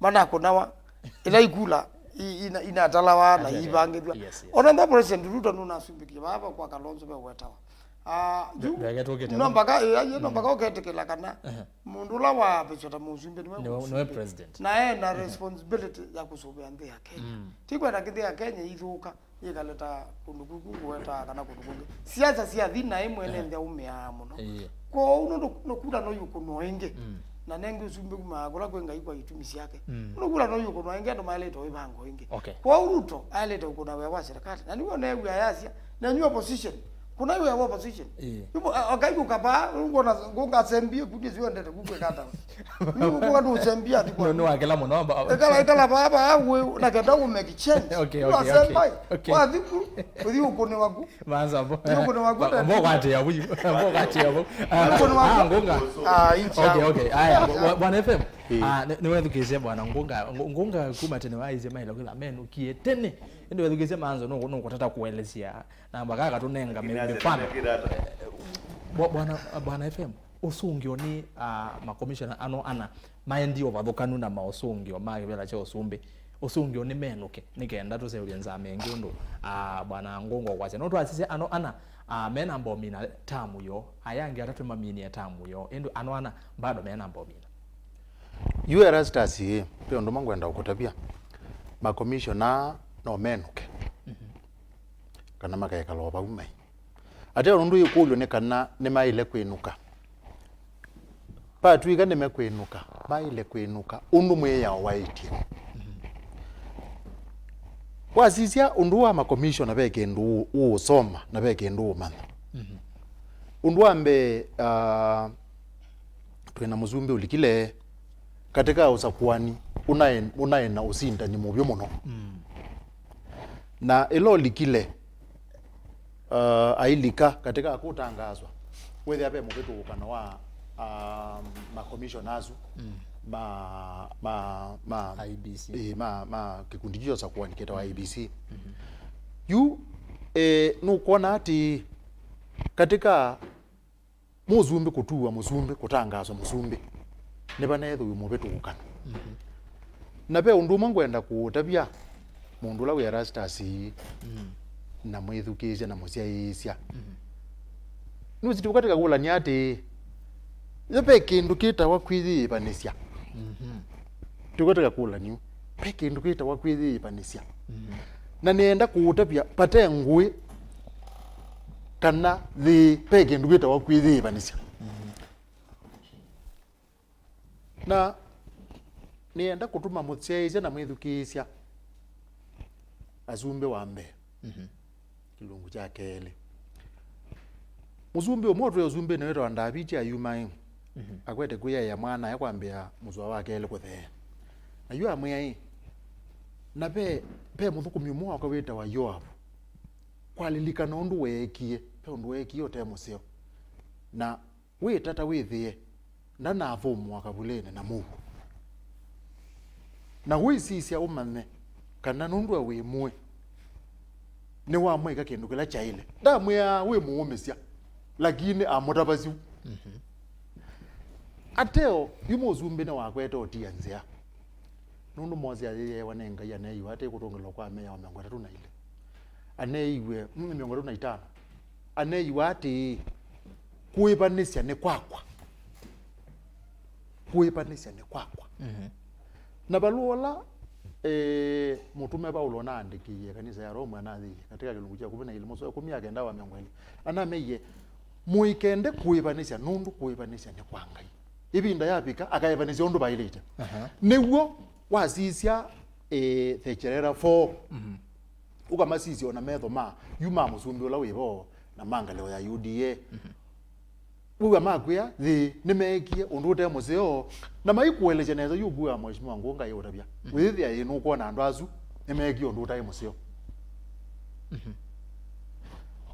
manakũnawa. Ila ikula i-, ina-, inatalawa na ivangĩthw'a. Yes, yes. Ona ntha President Ruto nũnasumbĩkie vava kwa Kalonzo ve wetawa. Ah, yu, ndeke tũkĩte no vau. Mpaka, ĩĩ, ĩĩ, no mpaka ũketĩkĩla kana mũndũ ũla waavĩswa ta mũsumbĩ nĩwe, nĩwe, nĩwe mũsumbĩ. President. Na ena responsibility ya kũsũvĩa nthĩ ya Kenya. Mm. Ti kwenda nthĩ ya Kenya ithũka, yĩkale ta kũndũ kũu kũu kũwetaa kana kũndũ kũngĩ. Siasa syathi naĩ mwene nthĩ aumĩaa mũno. Ĩĩ. Kwoou nũndũ nũkula no yũkũnwa ĩngĩ. Mm. Na nengĩ ũsumbĩ kumaa kũla kwĩ Ngai kwa itumi syake. Mm. Nũkula no yũkũnwa ĩngĩ, andũ maĩlĩte ũĩvangwa ĩngĩ. Okay. Kwoou Ruto aĩlĩte ũkũna wĩa wa serikali. Na nĩw'o neew'a yasya, nenyu opposition, kũna wĩa wa opposition. Ĩĩ. Yũmũ, a-, akai kũkavaa, ngona, ngũnga sembie kundi sio ndete kukwĩkata. Yũmũ, ngũnga ndũsembia ati kwa. No, no, akela mũno, amba. Ekala, ekala vaa, vaa, we, na kenda u make change. Okay, okay, okay. Wathi ku, ũthi ũkũnĩwa ku. Manza, mbo. Ũthi ũkũnĩwa ku. Mbo kwatĩa vau. Mbo kwatĩa vau. Ũthi ũkũnĩwa ku. Ah, Ngunga. Ah, inchi. Okay, okay. Aya, bwa-, Bwana F M. Ĩĩ. Ah, nĩ, nĩwethukĩĩsye Bwana Ngunga. Ngu-, Ngunga kuma tene waisye maĩle kwĩtha menũkie tene. Ĩndĩ wethukĩĩsye Manzo, nũkũ-, nũkũtata kũelesya. Na mpaka akatũnenga mĩ-, mĩfano. Bwa-, Bwana, Bwana F M, ũsũngĩo nĩ, ah, makomishona ano ana maendie ũvathũkanu na maũsũngĩo ma kĩvĩla kya ũsumbĩ. Ũsũngĩo nĩ menũke, nĩ kenda tũseũvye nzama ĩngĩ ũndũ, ah, Bwana Ngunga ũkwasya. No twasisye ano ana, ah, me namba ũmina tamu yo, aya angĩ atatũ maminie tamu yo, ĩndĩ ano ana bado me namba ũmina. Yu Erastus ĩ, ve ũndũ ũmwe ngwenda ũkũtavya. Makomishona no menũke. Mhm. Kana makekala o vau mai. Ate ũndũ ĩkũlyo nĩ kana nĩmaĩle kwĩnũka. Patw'ĩka nĩmekwĩnũka, maĩle kwĩnũka ũndũ mwĩao waĩtye. Wasisya ũndũ wa makomishona ve kĩndũ ũ-, ũũsoma na ve kĩndũ ũũmanya. Mhm. Ũndũ wa mbee, ah, twĩ na mũsumbĩ ũlikile katika ũsakuani ũnaĩ-, ũnaĩ na ũsindani mũvyũ mũno. Mm. Na ĩla ũlikile, uh, ailika katika kũtangaswa, wĩthĩa ve mũvĩtũkano wa, um, makomishona asu, mm, ma, ma, ma, I E B C. Ĩĩ, ma, ma kĩkundi kyu kya ũsakuani kĩtawa, mm, I E B C. Mm-hmm. Yu, eh, nũkwona atĩ katika mũsumbĩ kũtuwa mũsumbĩ, kũtangaswa mũsumbĩ, nĩvaneethĩwe mũvĩtũkano. Mhm. Na ve ũndũ ũmwe ngwenda kũũtavya mũndũ ũla wĩ Erastus, mm, na mwĩthukĩĩsya na mũsyaĩĩsya. Mhm. Nũsĩ tũkatika kũlany'a atĩĩ, yo ve kĩndũ kĩtawa kwĩyĩĩvanĩsya. Mhm. Tũkatika kũlany'a, ve kĩndũ kĩtawa kwĩyĩĩvanĩsya. Mhm. Na nĩenda kũũtavya vate ngũĩ kana thĩ ve kĩndũ kĩtawa kwĩyĩĩvanĩsya. Mhm. Na nĩenda kũtuma mũsyaĩĩsya na mwĩthukĩĩsya asumbĩ wa mbee. Mhm. Kĩlungu kya kelĩ. Mũsumbĩ ũmwe ũtwĩe ũsumbĩnĩ wĩtawa Ndaviti ayuma ĩ, mhm, akwete kwĩaĩa mwanae kwambĩa mũsoa wa kelĩ kũtheea. Na yu amwĩa ĩ, na ve, ve mũthũkũmi ũmwe wakwa wĩtawa Yoavu. Kwalilikana ũndũ weekie, ve ũndũ weekie ũte mũseo. Na wĩtata wĩthĩe ndanavũmũa kavulĩnĩ na mũuo. Na ũisisya ũmanye kana nũndũ we wĩ mũĩ, nĩwamwĩka kĩndũ kĩla kyaĩle. Ndamwĩaa wĩ mũũmĩsya, lakini amũtavasya. Mhm. Ateo, yu mũsumbĩ nĩwakwete ũtia nzĩa. Nũndũ Mose ayĩyeewa nĩ Ngai aneeiwe atĩ kũtũngĩlwa kwa mĩao mĩongo ĩtatũ na ilĩ. Aneeiwe, mm, mĩongo ĩtatũ na itano. Aneeiwe atĩĩ, kũĩvanĩsya nĩ kwakwa. Kũĩvanĩsya nĩ kwakwa. Mhm. Na valũa ũla, eh, mũtume Vaulo ũnaandĩkĩie kanisa ya Roma anathĩie, katika kĩlungu kya ĩkũmi na ilĩ, mũsoa ĩkũmi ya kenda wa mĩongo ĩlĩ, anameie, mũikende kũĩvanĩsya, nũndũ kũĩvanĩsya nĩ kwa Ngai. Ĩvinda yavika, akaĩvanĩsya ũndũ vaĩlĩte. Aha. Nĩw'o wasisya, eh, Thecherera four. Mhm. Ũkamasisya o na metho ma yu ma mũsumbĩ ũla wĩ vo na ma ngalĩko ya U D A. Mhm. Wĩw'a makwĩa, yĩ, nĩmeekie ũndũ ũte mũseo, na maikũelesya nesa yu ũkwĩwa Mheshimiwa Ngunga ĩũtavya. Mhm. Wĩthĩa yĩ nũkwona andũ asu nĩmeekie ũndũ ũtaĩ mũseo. Mhm.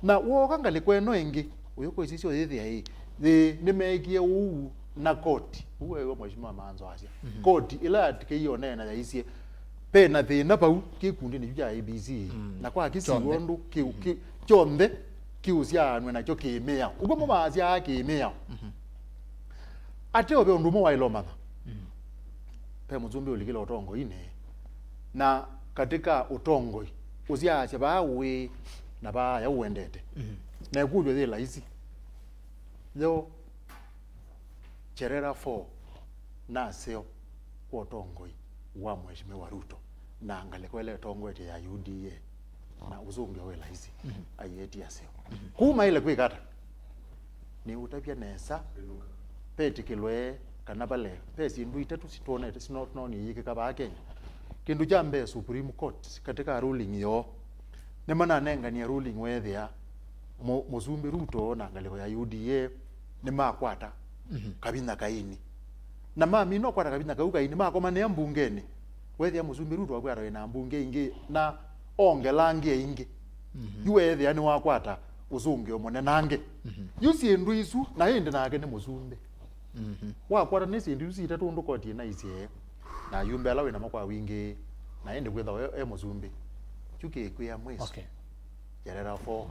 Na wooka ngalĩko ĩno ĩngĩ, ũyũkũĩsisya ũyĩthĩa ĩ, yĩ, nĩmeekie ũu na koti. Ũu ewe Mheshimiwa Manzo asya. Mhm. Koti ĩla yatĩkĩie ũneena yaisye, ve na thĩna vau kĩkundinĩ kyu kya I E B C. Mm. Na kwa kĩsiw'e kyonthe, ũndũ kĩ-, mhm, kĩ-, kyonthe kĩũsyaanw'e nakyo kĩmĩao. Ũguo mo maasyaa kĩmĩao. Mhm. Ateo ve ũndũ ũmwe waĩle ũmanya. Mhm. Ve mũsumbĩ ũlikĩle ũtongoinĩ, na katika ũtongoi, ũsyaasya vaa ũĩ na vaa ya ũendete. Mhm. Na ĩkũlyo yĩ laisi. Yo, Cherera four naseo kwa ũtongoi wa Mheshimiwa Ruto na ngalĩko ĩla ĩtongoetye ya U D A, na ũsũngĩo wĩ laisi, aieti aseo. Kũu maĩle kwĩka ata? Nĩ ũtavya nesa, petĩkĩlwe kana vale ve syĩndũ itatũ sitwonete, sino-, sinonie iyĩkĩka vaa Kenya. Kĩndũ kya mbee, Supreme Court katika ruling yoo, nĩmananenganie ruling weethĩa Mu-, Mũsumbĩ Ruto na ngalĩko ya U D A nĩmakwata kavinya kaini. Na mamina ũkwata kavinya kau kaini, makomanĩa mbungenĩ. Weethĩa Mũsumbĩ Ruto akwata wĩna mbunge ingĩ na ongela angĩ aingĩ. Yu weethĩa nĩwakwata ũsũngĩo mũnenange. Yu syĩndũ isu, na ĩndĩ nake nĩ mũsumbĩ. Wakwata nĩ syĩndũ isu itatũ ũndũ koti ĩnaisye, na ayumbe ala wĩ namo kwa wingĩ, na ĩndĩ kwĩthwa e, e mũsumbĩ. Kyu kĩkwĩa mwĩso. Okay. Jerera four,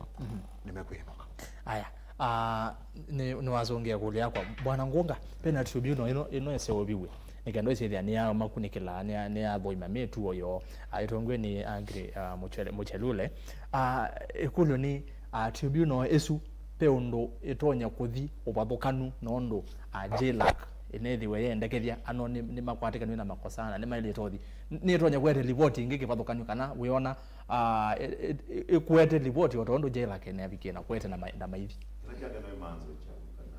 nĩmekwĩnũka. Aya, ah, nĩ, nĩwasũngĩa kũlya yakwa. Bwana Ngunga, pena tribunal ĩno, ĩno ĩseũviw'e. Nĩ kenda ĩsyĩthĩa nĩya makunĩkĩla, nĩya, nĩyathoima mĩtuo yoo. Aitongwe nĩ Agri, ah, Muchele-, Muchelule. Ah, ĩkũlyo nĩ, ah, tribunal ĩsu pe ũndũ ĩtonya kũthi ũvathũkanu nũndũ, ah, JLAC ĩnethĩwe yendekethya ano nĩ, nĩmakwatĩkanw'e na makosa na nĩmaĩlĩte ũthi. Nĩtonya kũete livoti ĩngĩ kĩvathũkany'o kana wĩona, ah, ĩ-, ĩ-, ĩ-, ĩkũete livoti o tondũ JLAC ĩneavikie na kũete na ma-, na maithi. Kĩla kya kana ĩmanzo kya kana,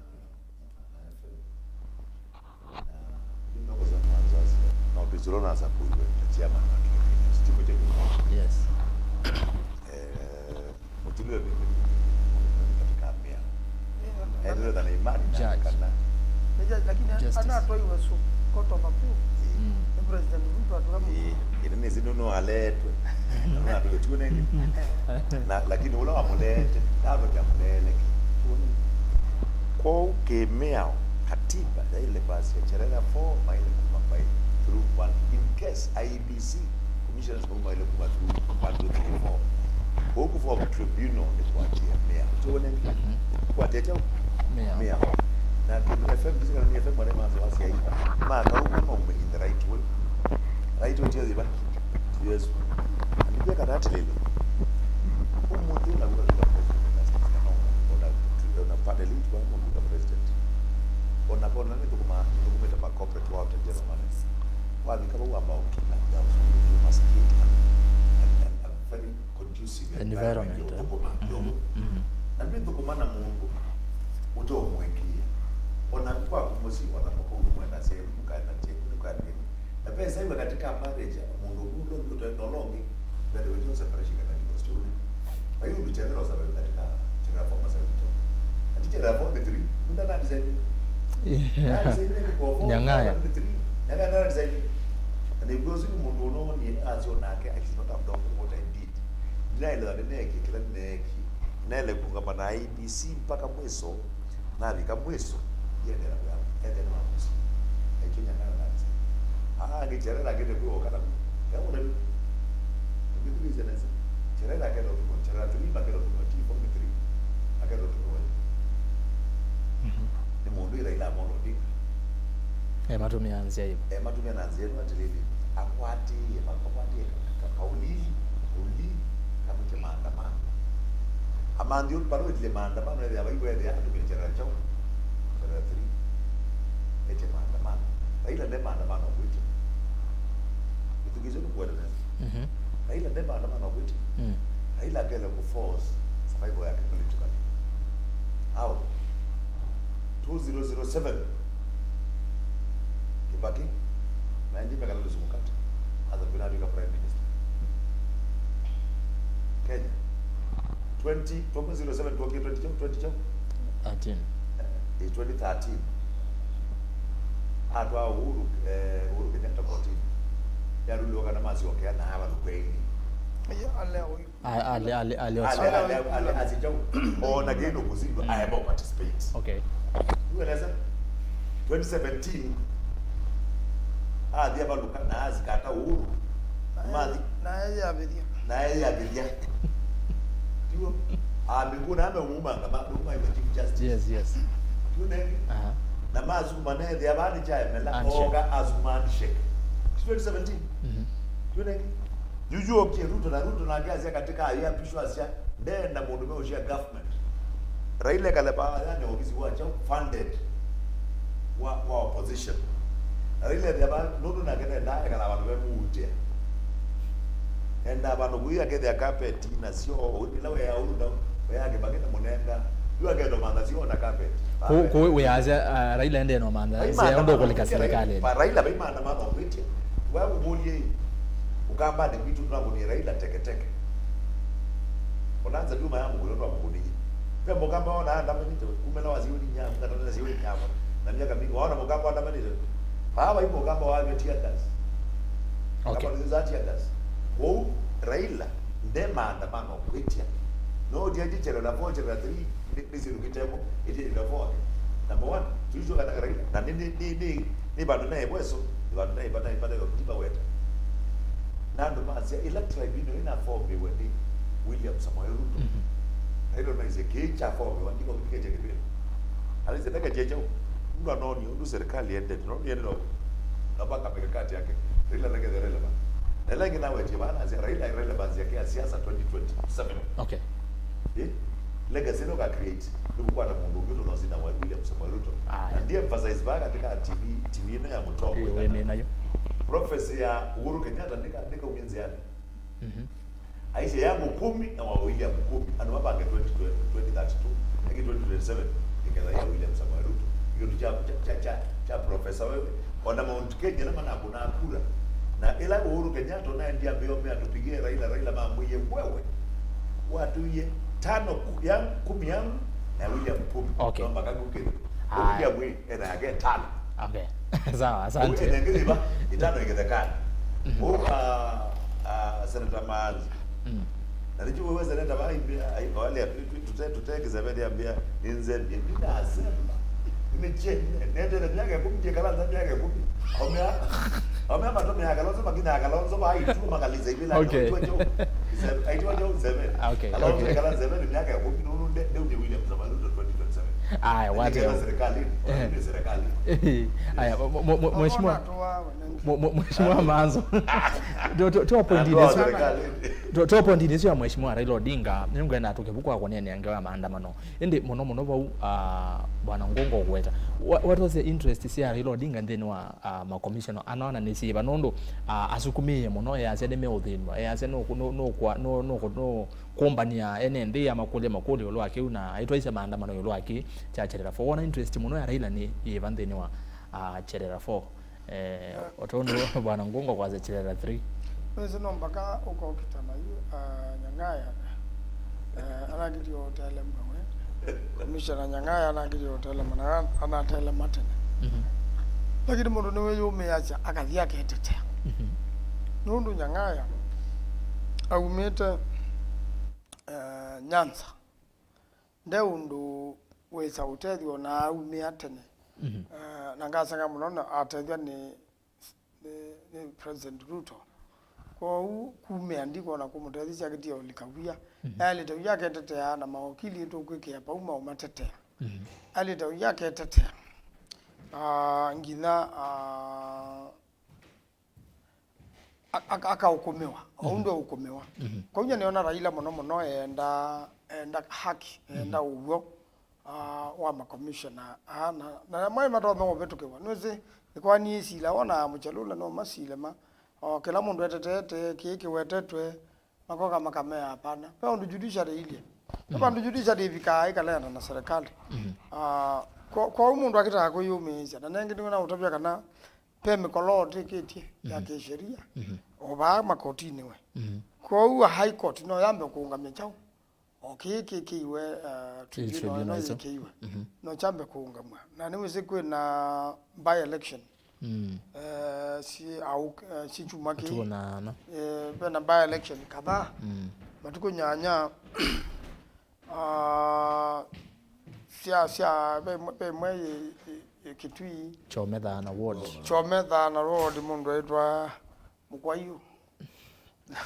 ah, F M. Na ndio ndokoza mwanzo asa. Na utiziro na sakuiwe, chairman wa Kenya. Sitiko chetu. Yes. Eh, Mũtũlĩle katika mĩao. Endelee na imani na kana. Nĩja-, lakini Justice. Anatwaiwe su court of appeal. Mm. Nĩ President Ruto atũla. Eh, ĩla nĩsĩ nũnũ aletwe. Nũnũ atũle tuone. Na, lakini ũla wamũlete, ndavya amũleleke. Tuone. Kwoou kĩmĩao, katiba yaile kwasya Cherera four maile kuma by through one in case I E B C commissioners mauma ile kuma through one, two, three, four. Kwoou kũform tribunal nĩ kuatĩĩa mĩao. Tuone. Kuatĩĩa mĩao. Mĩao. Na kĩndũ F M, ndĩsĩ kana nĩ F M wale manzo wasya hii. Makauma maume in the right way. Right way, tiyo ziva. Yesu. Nĩvya kana atĩlĩlĩ. Ũmũnthĩ ũnaw'a kũla president, kana ona, ona, ona panel kwa mũndũ ta president. Ona kona nĩ thũkũma, thũkũmĩte ma corporate world and general managers. Wavika vau wamba ũkĩla, you must create a, a, a, a very conducive environment, environment ya ũthũkũma. Mm-hmm. Mm-hmm. Na ndwĩthũkũma na mũndũ ũteũmũĩkĩĩa. Ona kwaku mũsyĩ, ona mũkũũ nĩmwenda syenu, mũkaenda ndyenu, mũkaenda ndyenu. Na ve saiwe katika marriage, mũndũ ũmwe ũla ũngĩ ũtenda ũla ũngĩ, mbele wĩtwa separation kana divorce, tũne. Kwa hiyo, ũndũ Cherera ũsavĩwe katika Cherera four masavĩtwe. Ati Cherera four nĩ three, mũndũ ana design. Yeah. Ana design nĩ kwa four, nyang'aya. Nĩ three. Nyang'aya ana design. Na nĩguo ũsu nĩ mũndũ ũnoonie asyo nake, I should not have done what I did. Ndinaelewa nĩneekie kĩla nĩneekie. Nĩnaĩle kũngama na I E B C mpaka mwiso. Navika mwiso, ndiendela wĩa, ethĩa nĩ wa mũsyĩ. Ekĩnya kana navisa. Ah, nĩ Cherera akĩte kwĩ oka na ya ũla. Ngĩthukĩĩsya nesa. Cherera akenda ũtũmwa, Cherera three makenda ũtũmwa, T four nĩ three. Akenda ũtũmwa. Mhm. Nĩ mũndũ ĩ Raila Amolo Odinga. E, matũmĩa nzĩa ĩvo. E, matũmĩa na nzĩa ĩno atĩlĩlĩ, akwatĩĩe, akwatĩĩe ka-, ka-, kaũlili, kaũlili, kamwĩke maandamano. Amanthi ũndũ vala wĩtile maandamano, ethĩa vai kwethĩa andũ me Cherera kyaũ? Cherera three. Ete maandamano. Raila nde maandamano kwĩtya. Ithukĩĩsye nũkwenda nesa. Mhm. Raila nde maandamano kwĩtya. Mm. Raila akele kũ force survival yake politically. How? Two zero zero seven. Kibaki, nineteen mekala Lucy Mukati, as a Binadu ka Prime Minister. Kenya, twenty, two zero seven, twenty, twenty, twenty, thirteen. Eh, twenty thirteen. Atwa Uhuru, eh, Uhuru Kenyatta kotini. Yaruliwa kana masiokea na ava lukweni. Aya, ale, oyu. A-, ale, ale, ale, ale, ale, ale, ale, asijau. Ona kĩndũ kũsindwa, aema participate. Okay. Ueleza? Twenty seventeen, athi avalũka, na asikata Uhuru. Mathi. Na eyavĩthya. Na eyavĩthya. Tiwo. Amĩkuna ameumumanga, ma-, nũma iwe Chief Justice. Yes, yes. Tiwo nengi? Aha. Na masukuma nethĩa vani cha emela, handshake. Oka asukuma handshake. Twenty seventeen. Mhm. Tiwo nengi? Yu yu okie Ruto, na Ruto nake asya katika aviapishwa asya, ndenda mũndũ meũshia government. Raila ekale vaa yani ovisi wa kyaũ funded wa, wa opposition. Na Raila ethĩa vaa nũndũ nake nendaa ekala vandũ ve mũutĩa. Endaa vandũ kũi akethĩa kapeti na syoo, ila weya ũu na weya Kĩbakĩ na mũnenga. Yu akenda mantha syoo na kapeti. Kũ- kũu wĩasya, ah, Raila ende no mantha Ai sya mantha ũndũ ũkũlika silikalĩ. Raila vai maandamano kwĩtya. Wewe mũmũlie ũkambanĩ kwitũ tũnakũnie Raila teketeke. Bonanza ndyuma ya mũkũlyo twamũkũnie. Ve mũkamba wona andamanĩte kumela wa sioni nyama, katana sioni nyama. Na miaka mingi waona mũkamba andamanĩte. Baba ipo mũkamba wa tear gas. Okay. Kama ndio za tear gas. Kũu Raila nde maandamano kwĩtya. No dia jichero la four chero la three ni ni sindu kitemo iti ni four. Number one, tulicho kana Raila. Na ni ni ni ni ni bandu na ebweso, ni bandu na ibana ibana yo kiba weta. Na andũ masya ila tribunal ina formiwe ni William Samoei Ruto. Mhm. Na ilo na ise kicha formiwe ndiko kike cheke pia. Alise neke cheche. Mtu anaoni undu serikali ende, tunaoni ende no. Na paka mikakati yake. Raila neke the relevant. Na ila ingĩ nawetie vaa nasya Raila irrelevance yake ya siasa twenty twenty-seven. Okay. Eh? Legacy ĩno ka create nĩ kũkwata mũndũ ũngĩ ũtũnosinda wa William Samoei Ruto. Aya. Na ndi emphasize vaa katika T V, T V ĩno ya mũtongo. Ĩĩ, wĩ nayo. Prophecy ya Uhuru Kenyatta ndĩka ndĩkaumia nzĩanĩ. Mhm. Aisye yangu kumi na wa William kumi. Andũ mapange twenty twenty, twenty thirty-two, lakini twenty twenty-seven iketha ya William Samoei Ruto. Kĩndũ kya kya kya kya professor wewe. Ona Mount Kenya na manakuna kura. Na ila Uhuru Kenyatta na ndia mbeo mea tupigie Raila, Raila mamwiye wewe. Watuye tano ku- yangu kumi yangu na William kumi. Okay. Nomba kakukiri. Aya. William we ena yake tano. Okay. Sawa, asante. Ene ngiri ba itano ikethekana. Mhm. Kwa uh, uh, Senator Manzi. Mm. Na ndio wewe Senator ba imbia ai wale tute tute kisebedi ambia ninze ninazema. Nimeche nende na miaka kumi je kala miaka kumi. Omea omea matome ya Kalonzo makina ya Kalonzo ba itu makaliza ibila. Okay. Aitwa jo seven. Okay, Kalonzo okay. Kala seven miaka kumi nunde ndio William Samoei Ruto twenty twenty-seven. Aya, wate. Serikali, eh, serikali. Aya, mheshimiwa, mheshimiwa Manzo. To to to point ile sio. To to point ile sio ya mheshimiwa Raila Odinga. Ningwenda tukivuka kwa nene angewa maandamano. Indi muno muno vau, ah, bwana Ngungo gweta. What was the interest sia Raila Odinga nthini wa, ah, ma commissioner? Anaona ni siva nundu, ah, asukumie muno ya sia ni meuthinwa. Ya sia no no no kwa no no no kumbania ene nthĩ ya makũlya makũlyo ĩũlũ wa kĩu na aitwaisya maandamano ĩũlũ wa kĩ kya Cherera four. Wona interest mũno ya Raila nĩ yĩva nthĩnĩ wa, ah, Cherera four? Eh, o tondũ Bwana Ngungo kwasya Cherera three. Nĩsĩ no mpaka ũkokita nayu, ah, Nyang'aya, eh, anakĩtie ũtele mwe. Commissioner Nyang'aya anakĩtie ũtele mwe, na anatele matene. Mhm. Lakini mũndũ nĩwĩyũmĩasya akathi aketetea. Mhm. Nũndũ Nyang'aya aumĩte eh, Nyanza. Nde ũndũ wĩsa ũtethyo na aumĩa tene. Mhm. Eh, na ngasanga mũno na atethwa nĩ, nĩ, nĩ President Ruto. Kwoou kumĩa ndikona kũmũtethya kĩtio likawia. Mhm. Yaĩlĩte uya aketetea na mawakili tũkwĩkĩa pau maũmatetea. Mhm. Aĩlĩte uya aketetea. Ah, nginya, ah, a- aka- akaũkũmĩwa, o ũndũ eũkũmĩwa. Mhm. Kwoou nyie nĩona Raila mũno mũno eenda, eenda haki, eenda ũw'o, ah, wa makomishona aa, na, na maĩ matonya ũvĩtũkĩwa. Nĩwĩsĩ, nĩkwani ĩsila wona mũkyalũla no masile ma, o kĩla mũndũ eteteete kĩĩ kĩwetetwe, makoka makamea hapana. Ve ũndũ judiciary ilye. Nĩ vandũ judiciary ĩvikaa ĩkaleana na serikali. Mhm. Ah, kwa- kwoou mũndũ akĩtaa kwĩyũmĩĩsya, na nengĩ nĩwĩna ũtavya kana ve mĩkoloo ũtĩkĩtye ya kĩsheria, o vaa makotinĩ we. Mhm. Kwoou a High Court no yambe kũũngamya kyaũ? O kĩĩ kĩkĩiwe, uh, tribunal ĩno yĩkĩiwe. Mhm. No kyambe kũũngamw'a. Na nĩwĩsĩ kwĩ na by election. Mm. Eh, si au, eh, si kyumwa kĩĩ. Matukũ nyanya. Eh, ve na by election kadhaa. Mm. Matukũ nyanya. Ah, sya, sya, ve, ve mwe yĩ, yĩ, yĩ Kitui. Chometha na ward. Chometha na ward mũndũ aitwa Mũkwaiũ.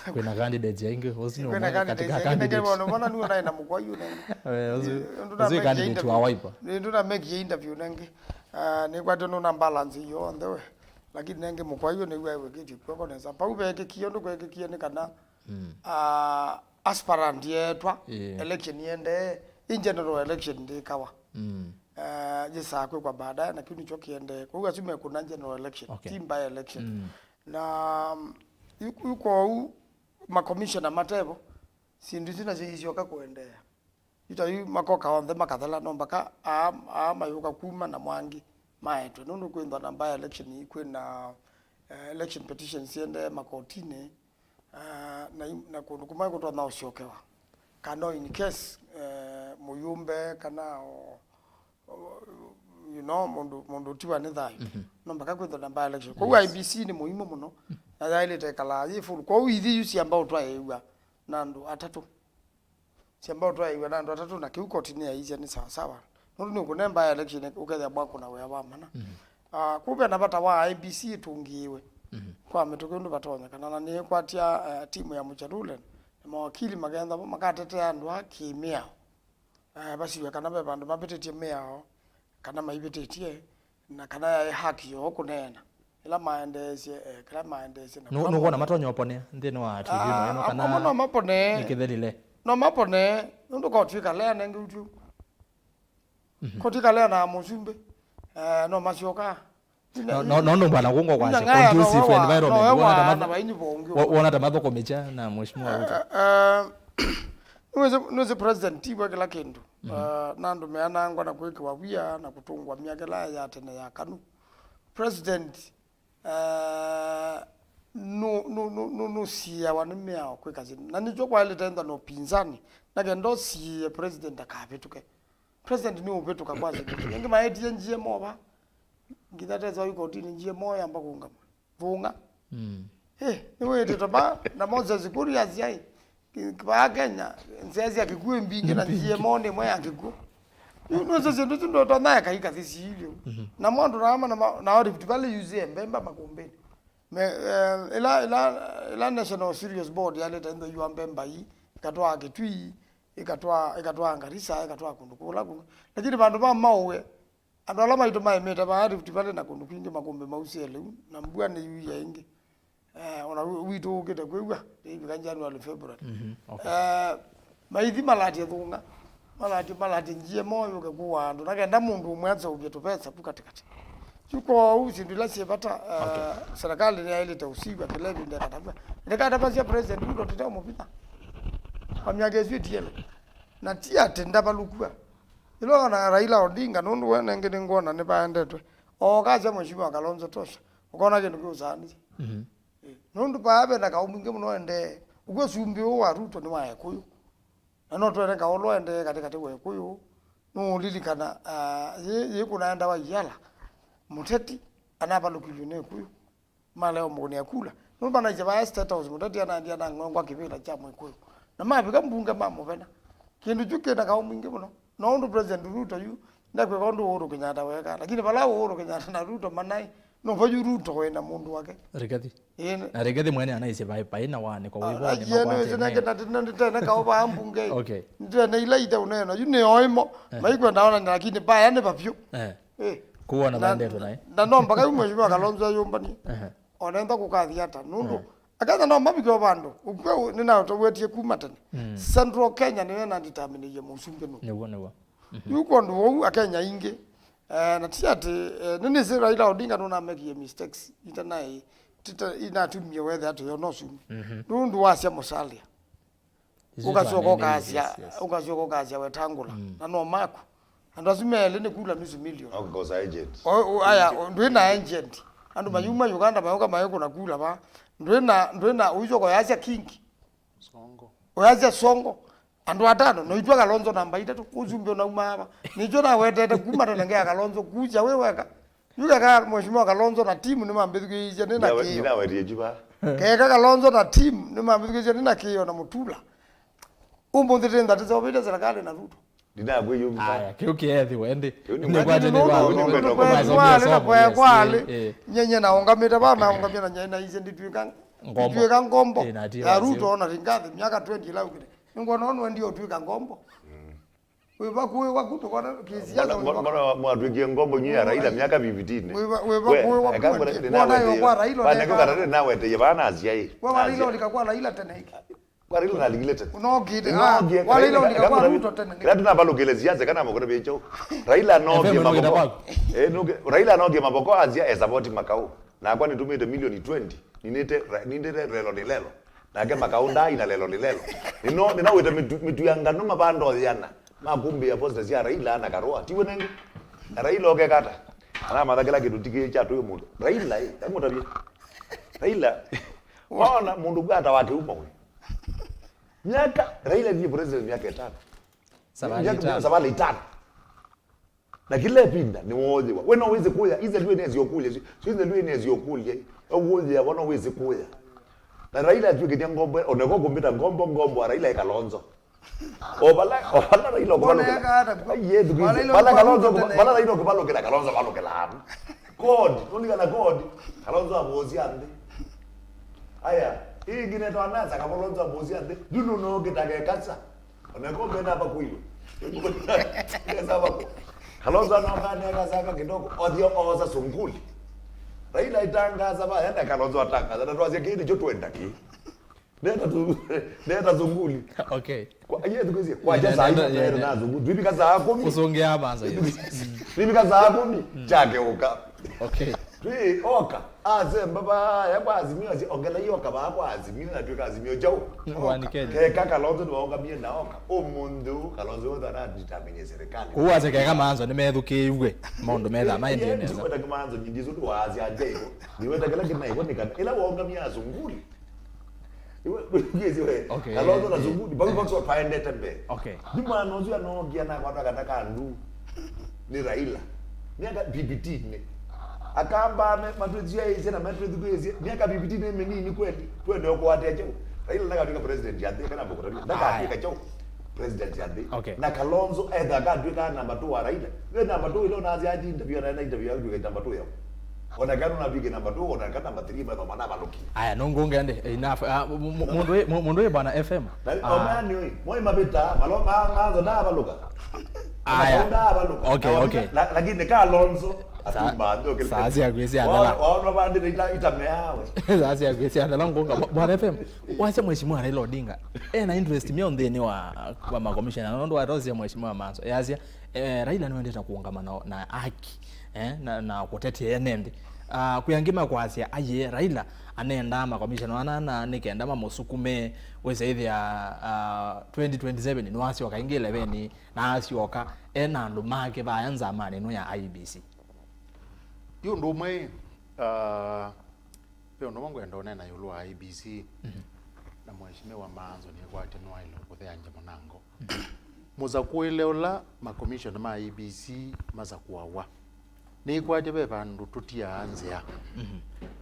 Kwĩna candidates aingĩ, ũsu nĩ ũmwe katika candidates. Kwĩna candidates aingĩ, nĩkĩona mbona nĩwe naĩ na Mũkwaiũ nengĩ. Eh, ũsu, ũsu nĩ candidate wa Wiper. Nĩndũna make interview nengĩ. Ah, nĩkwatĩ nũna balance yonthe we. Lakini nengĩ Mũkwaiũ nĩw'o wĩkĩtye kw'oko nesa. Pau vekĩkie, ũndũ kwekĩkie nĩ kana, mm, ah, aspirant yeetwa, yeah, election yendee, ĩ general election ndĩkawa. Mm. Eh, yĩsaa kwĩkwa baadaye, na kĩu nĩkyo kĩendee. Kwoou asu mekũna general election, okay, ti by election. Mm. Na, mm, yu-, yu kwoou makomishona matevo, syĩndũ isu nasyo isyoka kũendeea. Yu ta yu makoka onthe makathela, no mpaka aa, aa mayũka kuma na mangĩ maetwe, nũndũ kwĩthwa na by election, kwĩ na, eh, election petitions siendee makotinĩ, ah, na i-, na kũndũ kũmwe kũtonya ũsyokewa. Kana in case, eh, mũyũmbe kana o, o, you know, mũndũ, mũndũ ũtiwa nĩ thayũ. Mhm. No mpaka kwĩthwa na by election. Kwoou, yes, I E B C nĩ mũimũ mũno, na yaĩlĩte ĩkalaa yĩ full. Kwoou ithi yu syamba ũtwaĩĩw'a na andũ atatũ. Syamba ũtwaĩĩw'a na andũ atatũ, na kĩu koti nĩyaisye nĩ sawa sawa. Nũndũ nĩũkũne by election ũkethĩa mwakũna wĩa wa mana. Mhm. Ah, kũu ve na vata wa I E B C ĩtũngĩĩwe, mhm, kwa mĩtũkĩ ũndũ vatonyekana, na nĩĩkwatya, eh, timu ya Muchelule na mawakili makenda vo makatetea andũ aa kĩ-mĩao. Eh, vasiw'e kana ve vandũ mavĩtĩtye mĩao, kana maivĩtĩtye, na kana yaĩ haki yoo kũneena ĩla maendeesye, eh, kĩla maendeesye na kĩla nũkwona matonya ũponea nthĩnĩ wa tribunal ĩno, kana amwe no maponee, nĩ kĩthelile? No maponee, nũndũ koti ĩkalea nengĩ ũtw'ĩu. Mhm. Koti ĩkalea na mũsumbĩ, eh, no masyoka. No, no, no, no, bwana, kungo kwasya conducive environment. Wona ta matho-, wona ta mathũkũmĩkya na Mheshimiwa Ruto. Eh, eh, nĩwĩsĩ, nĩwĩsĩ president tiwe kĩla kĩndũ. Mhm. Eh, na andũ meanangwa na kwĩkĩwa wia na kũtũngwa myakĩla ya tene ya kanu. President, eh, nũ-, nũ-, nũ-, nũ-, nũsiĩawa nĩ mĩao kwĩka syĩndũ. Na nĩkyo kwaĩlĩte enda na ũpinzani, na kenda ũsiĩe president akavĩtũke. President nĩ ũvĩtũka kwa syĩndũ. Ĩngĩ maetie G M O va. Nginya tesa yu kotini G M O yamba kũngama. Vũng'a. Mm. Eh, nĩ wĩtĩtwe va, na Moses Kuria asyai. Ki-, vaa Kenya, nzĩa sya kĩkw'ũ mbingĩ na G M O nĩ ĩmwe ya kĩkw'ũ. Yu nĩsĩ syĩndũ isu ndotonya eka ikathi siilyo. Mhm. Na mwandu na ama na ma-, na Rift Valley yusie mbemba makumbĩnĩ. Me, eh, ila, ila, ila National Cereals Board yaleta ntho yu mbemba ii, ikatwaa Kitui, ikatwaa, ikatwaa Garissa, ikatwaa kũndũ kũla kũngĩ. Lakini vandũ va maũwe, andũ ala maitũ maĩmĩte vaa Rift Valley na kũndũ kwingĩ makũmbĩ mausie lĩu, na mbua nĩyuie ĩngĩ. Eh, ona wi-, witũ ũkĩte kwĩw'a, ĩivika January, February. Mhm, okay. Eh, maithi malatye thũng'a, malatye, malatye G M O yũke kũaa andũ, na kenda mũndũ ũmwe aseũvye tũvesa vu katĩkatĩ. Yu kwoou syĩndũ ila syĩ vata, eh, okay, serikali nĩyaĩlĩte ũsiw'a kĩla ĩvinda ĩkatavw'a. Ndĩkatavasya President Ruto tũteũmũvitha. Kwa myaka ĩsu ĩtiele. Na ti atĩ ndavalũkw'a. Ĩla ona Raila Odinga, nũndũ we nengĩ nĩngwona nĩvaendetwe. Ookasya Mheshimiwa Kalonzo tosha. Ũkona kĩndũ kĩũsaanĩsya. Mhm. Eh, nũndũ vaa ve na kaũ mwingĩ mũno endee. Ũkw'a sumbĩ ũũ wa Ruto nĩ wa Ekũyũ. Na no twene kaũ ũla ũendee katĩkatĩ wa Ekũyũ. Nũũlilikana, ah, yĩ, yĩ kũnaendawa Yala. Mũteti anavalũkilw'e nĩ Ekũyũ. Malea ũmũkũnĩa kula. Nũndũ manaisye vaa State House, Mũteti anaendie anang'ongwa kĩvĩla kya Mũkũyũ. Na mavika mbunge mamũvena. Kĩndũ kyu kĩna kaũ mwingĩ mũno. No ũndũ President Ruto yu, ndekwĩka ũndũ Uhuru Kenyatta weka. Lakini vala Uhuru Kenyatta na Ruto manaĩ, no va yu Ruto wĩ na mũndũ wake. Rigathi. Ĩĩ. Na Rigathi mwene anaisye vai, vai na wanĩko wĩ vo. Aiye, nĩwĩsĩ nake na tene nĩtene kaũ vaa mbunge. Okay. Nĩtene ila iteũneena. Yu nĩ oĩmo. Eh. Maikwenda onana, lakini vaya nĩ vavyũ. Eh. Eh. Kũwona na, vaendetwe naĩ. Na no mpaka yu Mheshimiwa Kalonzo ayũmbanie. Ehe. Onenda kũkathi ata. Nũndũ, ehe, akenda no mavike o vandũ. Ũkw'o nĩnaũtawĩtie kuma tene. Mm. Central Kenya nĩyo ĩnanditaminie mũsumbĩ nũ. Nĩw'o, nĩw'o. Mhm. Yu kwondũ wou Akenya aingĩ. Eh, na ti atĩ, eh, nĩnĩsĩ Raila Odinga nũnamekie mistakes. Itanaĩ, tita, inatumie wethe atĩ yo no sumi. Mhm. Nũndũ wasya Musalia. Isu ũkasyoka twanene, ũkasya, yes, yes, ũkasyoka ũkasya Wetangula. Mm. Na no maku. Andũ asu me elĩ nĩ kula nusu milioni. Ũkakosa agent. O, o, aya, o, ndwĩ na agent. Andũ, mm, mayuma Uganda mayũka mayũkũna kula va. Ndwĩ na, ndwĩ na ũicoka yasya Kingi. Songo. Ũyasya Songo. Andũ atano, no itwa Kalonzo namba itatũ. Ũsumbĩ ũnauma ava. Nĩkyo nawetete kuma tene ngea Kalonzo kuja wĩ weka. Yu keka Mheshimiwa Kalonzo na team nĩmambĩthukĩĩsye nĩ na kĩo. Ndinawetie juba. Keka Kalonzo na team nĩmambĩthukĩĩsye nĩ na kĩo na Mutula. Ũmũnthĩ tĩ ndatĩseũvĩte serikali na Ruto. Ndinakwĩ yũmba. Aya, kĩu kĩethĩwe ndĩ. Kĩu nĩ nĩ mwatĩnĩ nũndũ wa nũndũ kũmasa kwalĩ na ũsomo, kwaya yes, kwalĩ. Eh, eh. Nyenye naũngamĩte vaa naũngamĩte na nyai naisye nditwĩka ngombo. Nditwĩka ngombo. Eh, na ati ya Ruto ona ringathi myaka twenty ĩla ũkĩte. Nĩngwona ũnũ endia ũtwĩka ngombo. Mm. Wĩ vakuĩ waku tũkona kĩsiasa wĩ vakuĩ. Mbona, mbona mwatwĩkie ngombo nyie ya Raila myaka fifteen? Wĩ va-, wĩ vakuĩ waku. Eka ngwona tene wona yo naweteye. Kwa Raila. Bana, oneka kwa Raila naweteie bana asyai. Kwa Raila, olika kwa Raila tene iki. Kwa Raila na regretted. Unookite. Nĩnookie, ah, wa Raila Odinga kwa Ruto tene. Kĩla tũnavalũkĩle siasa kana mũkũna vĩcho. Raila anookie mavoko. Eh, nũke, Raila anookie mavoko anzia e support Makau. Nakwa nĩtũmĩte milioni twenty. Ninĩte, ra- nindĩte lelo nĩ lelo. Nake Makau ndai na lelo nĩ lelo. Nĩno, nĩnawĩte mĩtu, mĩtu ya ngano mavando yana. Makumbĩa posta sya Raila na Karũa. Tiwe nenge. Na Raila okekata. Anamantha kĩla kĩndũ tikĩ kya tũyũ mũndũ. Raila, eh, ndamũtavye. Raila. Waona mũndũ kwata wake uma we. Myaka, Raila ndiye president myaka ĩtano. Savalĩ ĩtano. Savalĩ ĩtano. Na kĩla ĩvinda nĩwooyĩwa. We no wĩsĩ kũya, ithe ndwĩ nesi ũkũlya, so ithe ndwĩ nesi ũkũlya, ũkũyĩawa no wĩsĩ kũya. Na Raila atw'ĩkĩtye ngombo, oneko kũmbĩta ngombo, ngombo wa Raila e Kalonzo. O vala, o vala Raila ũkũvalũkĩla. Aiye, thukĩĩsya. Vala Kalonzo, vala Raila ũkũvalũkĩla, Kalonzo valũkĩla. God, nũlikana God, Kalonzo avũsya nthĩ. Aya, ii ĩngĩ netawa NASA, Kalonzo avũsya nthĩ. Yu nũnũkĩta kekasa. Oneko mbena hapa kuiwe. Nesa hapa ku. Kalonzo anaoka neka saka kidogo. Othio oza sunguli. Raila itangaza ba, enda Kalonzo atangaza. Na twasya kĩĩ nĩkyo twenda kĩ. Nenda tu, nenda sunguli. Okay. Kwa, iye tukwĩsĩ, kwa jasa ina na sunguli. Twipika saa kũmi. Kusongea manza. Twipika saa kũmi. Chake uka. Okay. Twĩ oka. Asemba vaya kwa Azimio, asi ongela ioka vaa kwa Azimio, na twĩka Azimio jau. Wani Kenya. Keka Kalonzo nĩwaũngamie na oka. Ũmũnthĩ ũũ, Kalonzo wothe anaditamenye serikali. Kũu ase keka manzo nĩmethukĩĩw'e maũndũ methaa maendie nesa. Kwenda kĩmanzo nyingi isu ndũwaasya nja iko. Niweta kĩla kĩnaĩvo nĩ kana. Ĩla waũngamie asunguli. Iwe, iwe, iwe. Okay. Kalonzo na sunguli, babu bakso paendete mbee. Okay. Nĩ mwana ũsu anookia na kwata kata kandu. Nĩ Raila. Myaka fifteen nĩ. Akamba me matwĩthiaĩsye na matwĩthiaĩsye. Myaka fifteen nĩ mĩnini kweli. Twende ũkũatia kĩu. Raila ndakatwĩka president ya nthĩ kana mbũkũtavia. Ndakatwĩka kĩu president ya nthĩ. Okay. Na Kalonzo etha akatwĩka namba two wa Raila. Nĩ namba two ĩla ũnasya athi interview na interview ya kutwĩka namba two yao. Ona kana ũnatwĩke namba two, ona kana namba three, metha mana avaluki. Aya, nũngũnge ndi, enough. Ah, mu- mu- mũndũ wĩ- mu- mũndũ wĩ bwana F M. Na omani oi, moi mabita, malo ma manzo na avaluka. Aya. Makaunda avaluka. Okay, okay. Lakini Kalonzo atumba ndio kile. Saa cia kwĩsya ndala. Waona bandi ita itameawe. Saa cia kwĩsya ndala ngũnga. Bwana F M, wasya mheshimiwa Raila Odinga ena interest myo nthĩnĩ wa wa makomishona, nũndũ watosya mheshimiwa Manzo. Yasya, eh, Raila nĩwendete kũũngama na, na aki, eh, na, na kũtetea ene nthĩ. Ah, kwĩ angĩ makwasya, aiye, Raila anendaa makomishona ana, na nĩ kenda mamũsukume, wĩsa ĩthĩa, ah, twenty twenty-seven nĩwasyoka ĩngĩ ĩlevenĩ, na asyoka ena andũ make vaya nzamanĩ ĩno ya I E B C. Yu ũndũ ũmwe, ah, Ve ũndũ ũmwe ngwenda ũneena ĩũlũ wa I E B C na Mheshimiwa Manzo nĩkwatya nĩwaĩle kũtheangya mũnango. Mũsakũĩle ũla makomishona ma I E B C masakũawa. Nĩkwatya ve vandũ tũtiaa nzĩa.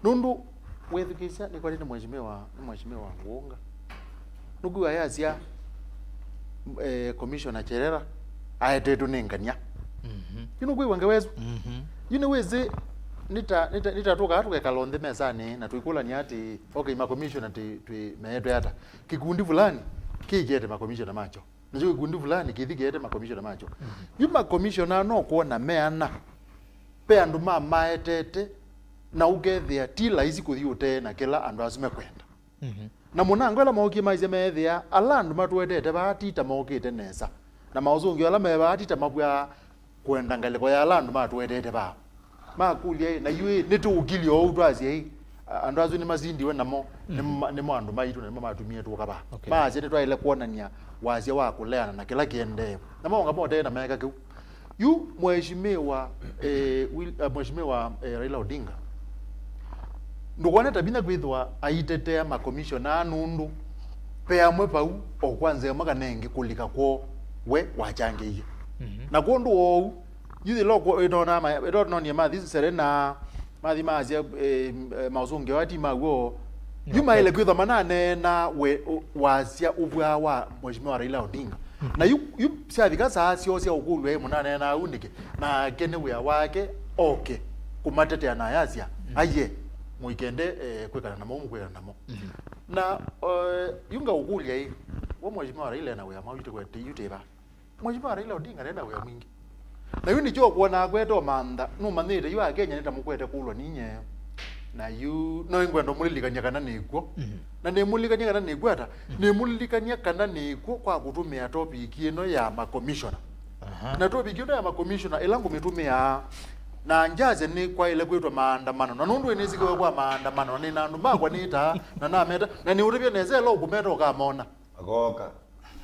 Nũndũ wĩthukĩĩsya nĩkwatya nĩ Mheshimiwa, nĩ Mheshimiwa Ngũnga. Nũkwĩw'a yasya, eh, Commissioner Cherera aetetwe nĩ ngania. Yu nũkwĩw'a ngewa ĩsu? Yu nĩwĩsĩ, nĩta, nĩta, nĩta tũkaa tũkekala nthĩ mesanĩ na tũikũlany'a atĩ, okay, makomishona twĩ, twĩ meetwe ata? Kĩkundi fulani kĩikĩete makomishona makyo, nakyo kĩkundi fulani kĩthi kĩete makomishona makyo. Yu makomishona no kwona me ana, ve andũ mamaetete, na ũkethĩa ti laisi kũthi ũtee na kĩla andũ asu mekwenda. Na mũnango ĩla mookie maisye meethĩa ala andũ matũetete vaa ti ta mokĩte nesa, na maũsũngĩo ala me vaa ti ta mavw'aa kwenda ngalĩko ya ala andũ matũetete vaa. Makũlya-ĩ, na yu-ĩ, nĩtũũkilye oou twasya-ĩ, a- andũ asu nĩmasindiwe namo, nĩma- nĩmo andũ maitũ, na nĩmo matumie tũka vaa. Okay. Maasya nĩtwaĩle kwonany'a wasya wa kũleana na kĩla kĩendee. Na maũngama ũtee na meeka kĩu. Yu Mheshimiwa, eh, Will- eh, Mheshimiwa, eh, Raila Odinga, ndũkwona ta vinya kwĩthĩwa aitetea makomishona aa nũndũ ve amwe vau o kwa nzĩa ĩmwe kana ĩngĩ kũlika kwoo we wachangĩie. Na kwondũ wa ũu, yu yĩla ũko- ĩtonaa ma- ĩtononie mathi Serena, mathi maasya, eh, eh, maũsũngĩo ati maw'o, yu maĩle kwĩthwa mananeena we- ũ- wasya ũvw'aa wa Mheshimiwa Raila Odinga. Na yu, yu syavika saa syoo sya ũkũlw'a ĩ mũnaneenaa ũu nĩkĩ? Nake nĩ wĩa wake oke kũmatetea na ayasya, aiye, mũikende, eh, kwĩkana namo, mũkwĩkana namo. Na, eh, yu ngaũkũlya ĩ, we Mheshimiwa Raila ena wĩa mwaũ yu tĩkwete yu tĩva? Mheshimiwa Raila Odinga nena wĩa mwingĩ. Na yu nĩkyo ũkwona akwete ũmantha, nũmanyĩte yu Akenya nĩtamũkwete kũlwa ninye. Na yu no ngwenda mũlilikania kana nĩkw'o. Mhm. Na nĩmũlilikania kana nĩkw'o ata? Mhm. Nĩmũlilikania kana nĩkw'o kwa kũtũmĩa topic ĩno ya makomishona. Aha. Na topic ĩno ya makomishona ĩla ngũmĩtũmĩaa na njaze nĩ kwaĩle kwĩtwa maandamano. Na nũndũ nĩsĩkĩwe kwa maandamano, na nĩ na andũ makwa nĩtaa na nameta, na nĩũtavya nesa ĩla ũkũmeta ũkamona. Akoka.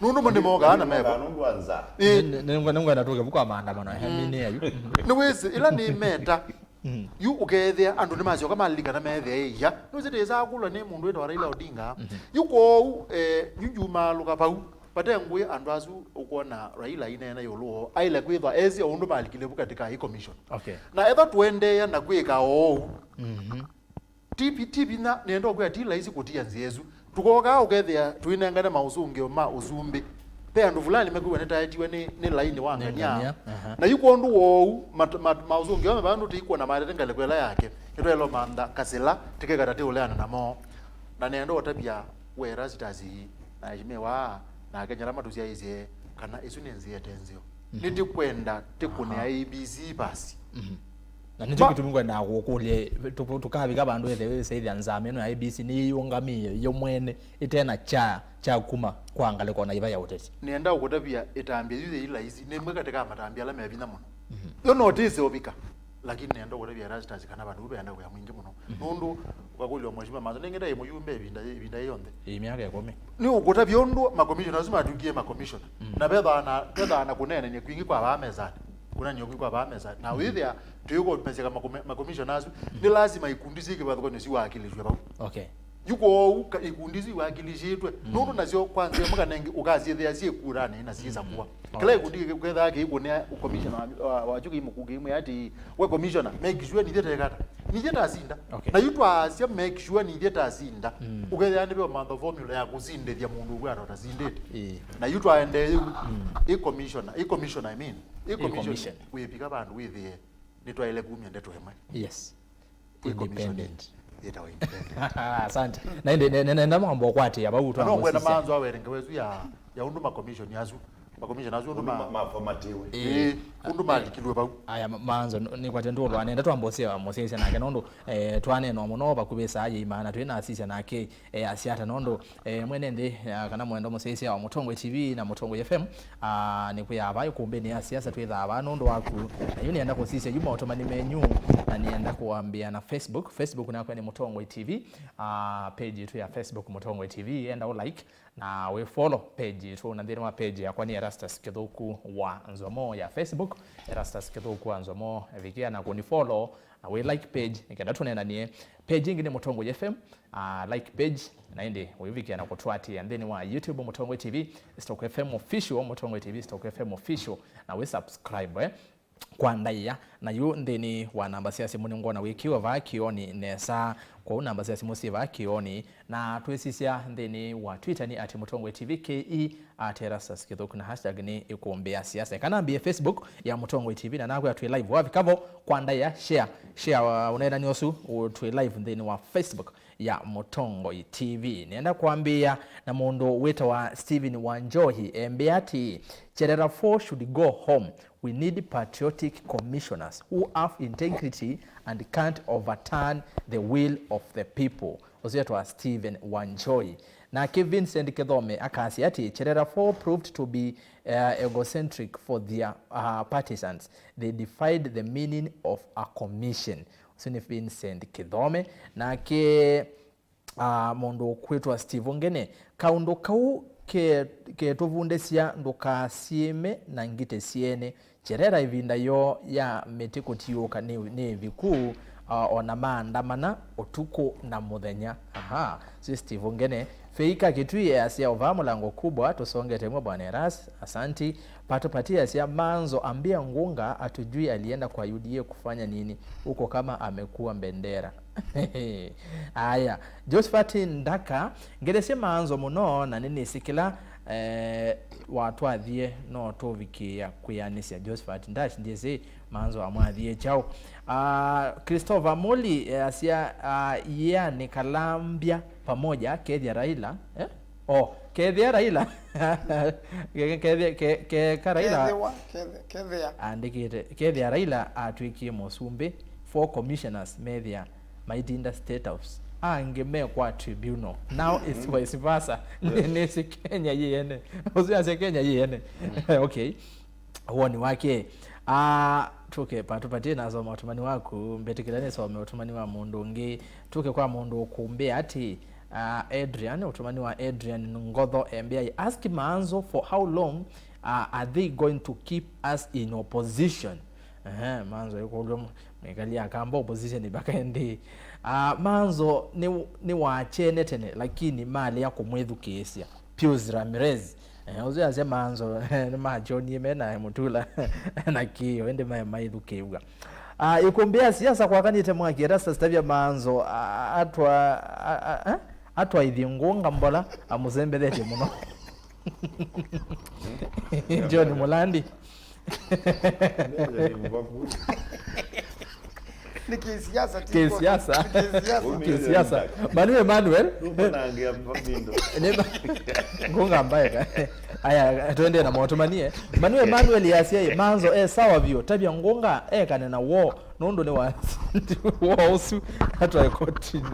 Nũndũ mo nĩmokaa na mevo. Nũndũ wa nzaa. Ĩ. Nĩ- nĩ- nĩngwenda tũke vu kwa maandamano, ehe, mĩnĩ ya yu. Nĩwĩsĩ, ĩla nĩmeta, Mm. yu ũkeethĩa andũ nĩmasyoka malilikana meethĩa ĩia. Nĩwĩsĩ ndĩsaa kũlwa nĩ mũndũ wĩtawa Raila Odinga. Mhm. Yu kwoou, eh, yu njumaalũka vau. Vate ngũĩ andũ asu ũkwona Raila aineena ĩũlũ woo, aĩle kwĩthwa esĩ o ũndũ malikile vu katĩ ka ĩ commission. Okay. Na ethwa tũendeea na kwĩka oou, Mhm. Ti vi- ti vinya, nĩenda ũkwĩa ti laisi kũtia nzĩa ĩsu. Tũkookaa ũkethĩa tũinengane maũsũngĩo ma ũsumbĩ. Ve andũ fulani mekwĩw'a nĩtaetiwe nĩ, nĩ laini wa Nĩ ngania. Ngania, aha. Na yu kwondũ wou, mat- mat- maũsũngĩo me vandũ tĩikwona maetete ngalĩko ĩla yake. Nĩtwaĩle ũmantha kasĩla, tĩkekata tĩũleana namo. Na nĩenda ũtavya we Erastus na Eshimiwa na Akenya ala matũsyaĩĩsye kana ĩsu nĩ nzĩa ĩte nzeo. Mhm. Nĩtĩkwenda tĩkũne Aha. A B C pasi. Mhm. Na nĩkyo Ma- kĩtumi ngwendaa kũkũlya, tũ- tũkavika vandũ ĩthe wĩsĩthya nzama ĩno ya A B C nĩyĩyũngamĩe yo mwene, ĩte na kya kya kuma kwa ngalĩko na iva ya ũteti. Nĩenda ũkũtavya ĩtambya yu yĩ laisi, nĩ ĩmwe katĩ ka matambya ala me vinya mũno. Mhm. Yo no tĩse ũvika, lakini nĩenda ũkũtavya Erastus kana vandũ venda wĩa mwingĩ mũno. Mhm. Nũndũ ũkakũlya Mheshimiwa Manzo, nĩngĩ ndaĩ mũyumbe ĩvinda yĩ- ĩvinda yĩ yonthe. Ĩ myaka ĩkũmi. Nĩ ũkũtavya ũndũ makomishona asu matwĩkie makomishona. Mm. Na vethaa na- vethaa na kũneenany'a kwingĩ kwa vaa mesanĩ. Kũneenany'a kwingĩ kwa vaa mesanĩ. Na wĩthĩa tũyũkũmesya ka makome- makomishona asu, nĩ lasima ikundi syĩ kĩvathũkany'o siwakilĩsw'e vau. Okay. Yu kwoou ka- ikundi isu iwakilĩsĩtwe. Mm. Nũndũ nasyo kwa nzĩa ĩmwe kana ĩngĩ ũkasyĩthĩa syĩ kuranĩ na syĩsa kũa. Kĩla ikundi kĩkethaa kĩikũnĩa komishona wa- wa- wakyo kĩimũkũ kĩimwĩa atĩĩ, we komishona, make sure nithyĩ tekata. Nithyĩ tasinda. Okay. Na yu twaasya make sure nithyĩ tasinda. Mm. Ũkethĩa nĩve ũmantha formula ya kũsindĩthya mũndũ ũkwata ũtasindĩte. Ĩĩ. Na yu twaendee yĩu. Mm. Ĩ commissioner, ĩ commissioner, I mean. Ĩ commission. Commission. Wĩvika vandũ wĩthĩe nĩtwaĩle kumya ndeto ĩmwe. Yes. Kwĩ commission. Independent. Yĩtawa independent. Asante. Na ĩndĩ ne- ne- nenda mwamba ũkwatĩa vau. Na no ngwenda twamũsisya. Manzo awerenge wesu ya ya ũndũ makomishoni asu. Makomishoni asu ũndũ Ũndũ ma- ma- mafomatiwe. Ĩĩ, ũndũ malikilwe vau. Aya, ma- Manzo, n- nĩkwatya ndũlwa nenda twambosia mũsyaisya nake nũndũ eh, twaneenwa mũno vakuvĩ saa yĩima na twĩ na asisya nake eh, asiata nũndũ eh, mwene nthĩ ya kana mwendo mũsyaisya wa Mũtongoi T V na Mũtongoi F M, ah, nĩkwĩaa vaa ikumbĩnĩ ya siasa twĩthaa vaa nũndũ waku. Na yu nĩenda kũsisya yu maũtũmani menyu, na nĩenda kũambĩa na Facebook. Facebook nakwa nĩ Mũtongoi T V, ah, page yitũ ya Facebook Mũtongoi T V, enda ũ like na wĩ follow page yitũ, na nthĩnĩ wa page yakwa nĩ Erastus Kĩthũku wa Nzomo ya Facebook. Erastus Kĩthũku wa Nzomo, vikia na kũni follow na wĩ like page nĩkenda tũneenanie. Page ĩngĩ nĩ Mũtongoi F M, ah, like page, na ĩndĩ ũivikia na kũtũatĩĩa nthĩnĩ wa YouTube Mũtongoi T V Stock F M Official, Mũtongoi T V Stock F M Official, na wĩ subscribe eh, kwa ndaĩa. Na yu nthĩnĩ wa namba sya simũ nĩngwona wĩkĩwe vaa kĩonĩ nesa, kwoou namba sya simũ syĩ vaa kĩonĩ, na twĩsisya nthĩnĩ wa Twitter nĩ at Mũtongoi T V K E, at Erastus Kĩthũku, na hashtag nĩ ĩkũmbĩ ya siasa. Eka nambĩe Facebook ya Mũtongoi T V, na nakwĩa twĩ live. Wavika vo kwa ndaĩa, share, share, uh, ũneenani ũsu, ũ- twĩ live nthĩnĩ wa Facebook ya Mũtongoi T V. Nĩenda kwambĩĩa na mũndũ wĩtawa Stephen Wanjohi, embĩa atĩĩ, Cherera four should go home. We need patriotic commissioners who have integrity and can't overturn the will of the people. Ũsu etwa Stephen Wanjohi. Nake Vincent Kithome akasya atĩ, Cherera four proved to be uh, egocentric for their uh, partisans. They defied the meaning of a commission. Ũsu nĩ Vincent Kithome. Nake uh, mũndũ ũkwĩtwa Steve Ngene, kaũndũ kau ke- ketũvundĩsya ndũkasyĩme na ngitĩ syene. Cherera ĩvinda yoo ya mĩtĩ kũtiũũka nĩ, nĩ ĩviku, ah, o na maandamana ũtukũ na mũthenya. Aha, si Steve Ngene. Feika Kitui easya, "Ovaa mũlango kubwa, tũsongete ĩmwe Bwana Eras, asanti." Pato Pati easya, "Manzo ambia Ngunga atujui alienda kwa U D A kufanya nini huko kama amekuwa bendera." Aya, Josephat Ndaka, ngelesye Manzo mũno na nĩnĩsĩ kĩla eh, watwathie no tũvikĩĩa kwĩanĩsya. Josephat Ndash, ndyĩsĩ Manzo amwathie kyaũ. Ah, Christopher Moli, eh, asya, ah, yĩanĩ kalambya pamoja, kethĩa Raila, eh? Oh, kethĩa Raila. Ke- kethĩa- ke- keka Raila. Kethĩwa, kethe- kethĩa. Andĩkĩte, kethĩa Raila atwĩkie mũsumbĩ, four commissioners methĩa maitinda State House, angĩ me kwa tribunal. Now it's vice versa. Nĩsĩ Kenya yĩ ene. Ũsu asya Kenya yĩ ene. Okay. Woni wake. Ah, tuke patu pati nasoma ũtũmani waku, mbĩtĩkĩla nĩsome ũtũmani wa mũndũ ũngĩ. Tuke kwa mũndũ ũkũmbĩa atĩ, ah, Adrian, ũtũmani wa Adrian Ngotho, embĩa, "Ask Maanzo for how long, ah, are they going to keep us in opposition?" Ehe, Maanzo ĩkũlw'a mũ-, mwĩkali akamba opposition mpaka ĩndĩ. Ah, Maanzo nĩ, nĩ wachene tene, lakini malea kũmwĩthukĩĩsya. Pius Ramirez. Eh, ũsu asya Maanzo, nĩmachonie me na Mutula na kĩo, ĩndĩ mae maithukĩĩw'a. Ah, ikumbĩ ya siasa kwakanĩte mwaki, Erastus Tavia Maanzo, ah, atwa-, ah, ah, eh? Atwaithye Ngũnga mbola, amũsembethetye mũno. John Mulandi. Nĩ kĩsiasa, ti kĩsiasa. Kĩsiasa. Kĩsiasa. Manu Emmanuel. Nĩ ma-, Ngũnga mbaeka. Aya, twende na maũtũmanie. Manu Emmanuel yasya, Maanzo e sawa vyũ, Tavia Ngũnga ekane na woo, nũndũ nĩ wa woo ũsu atwae kotini.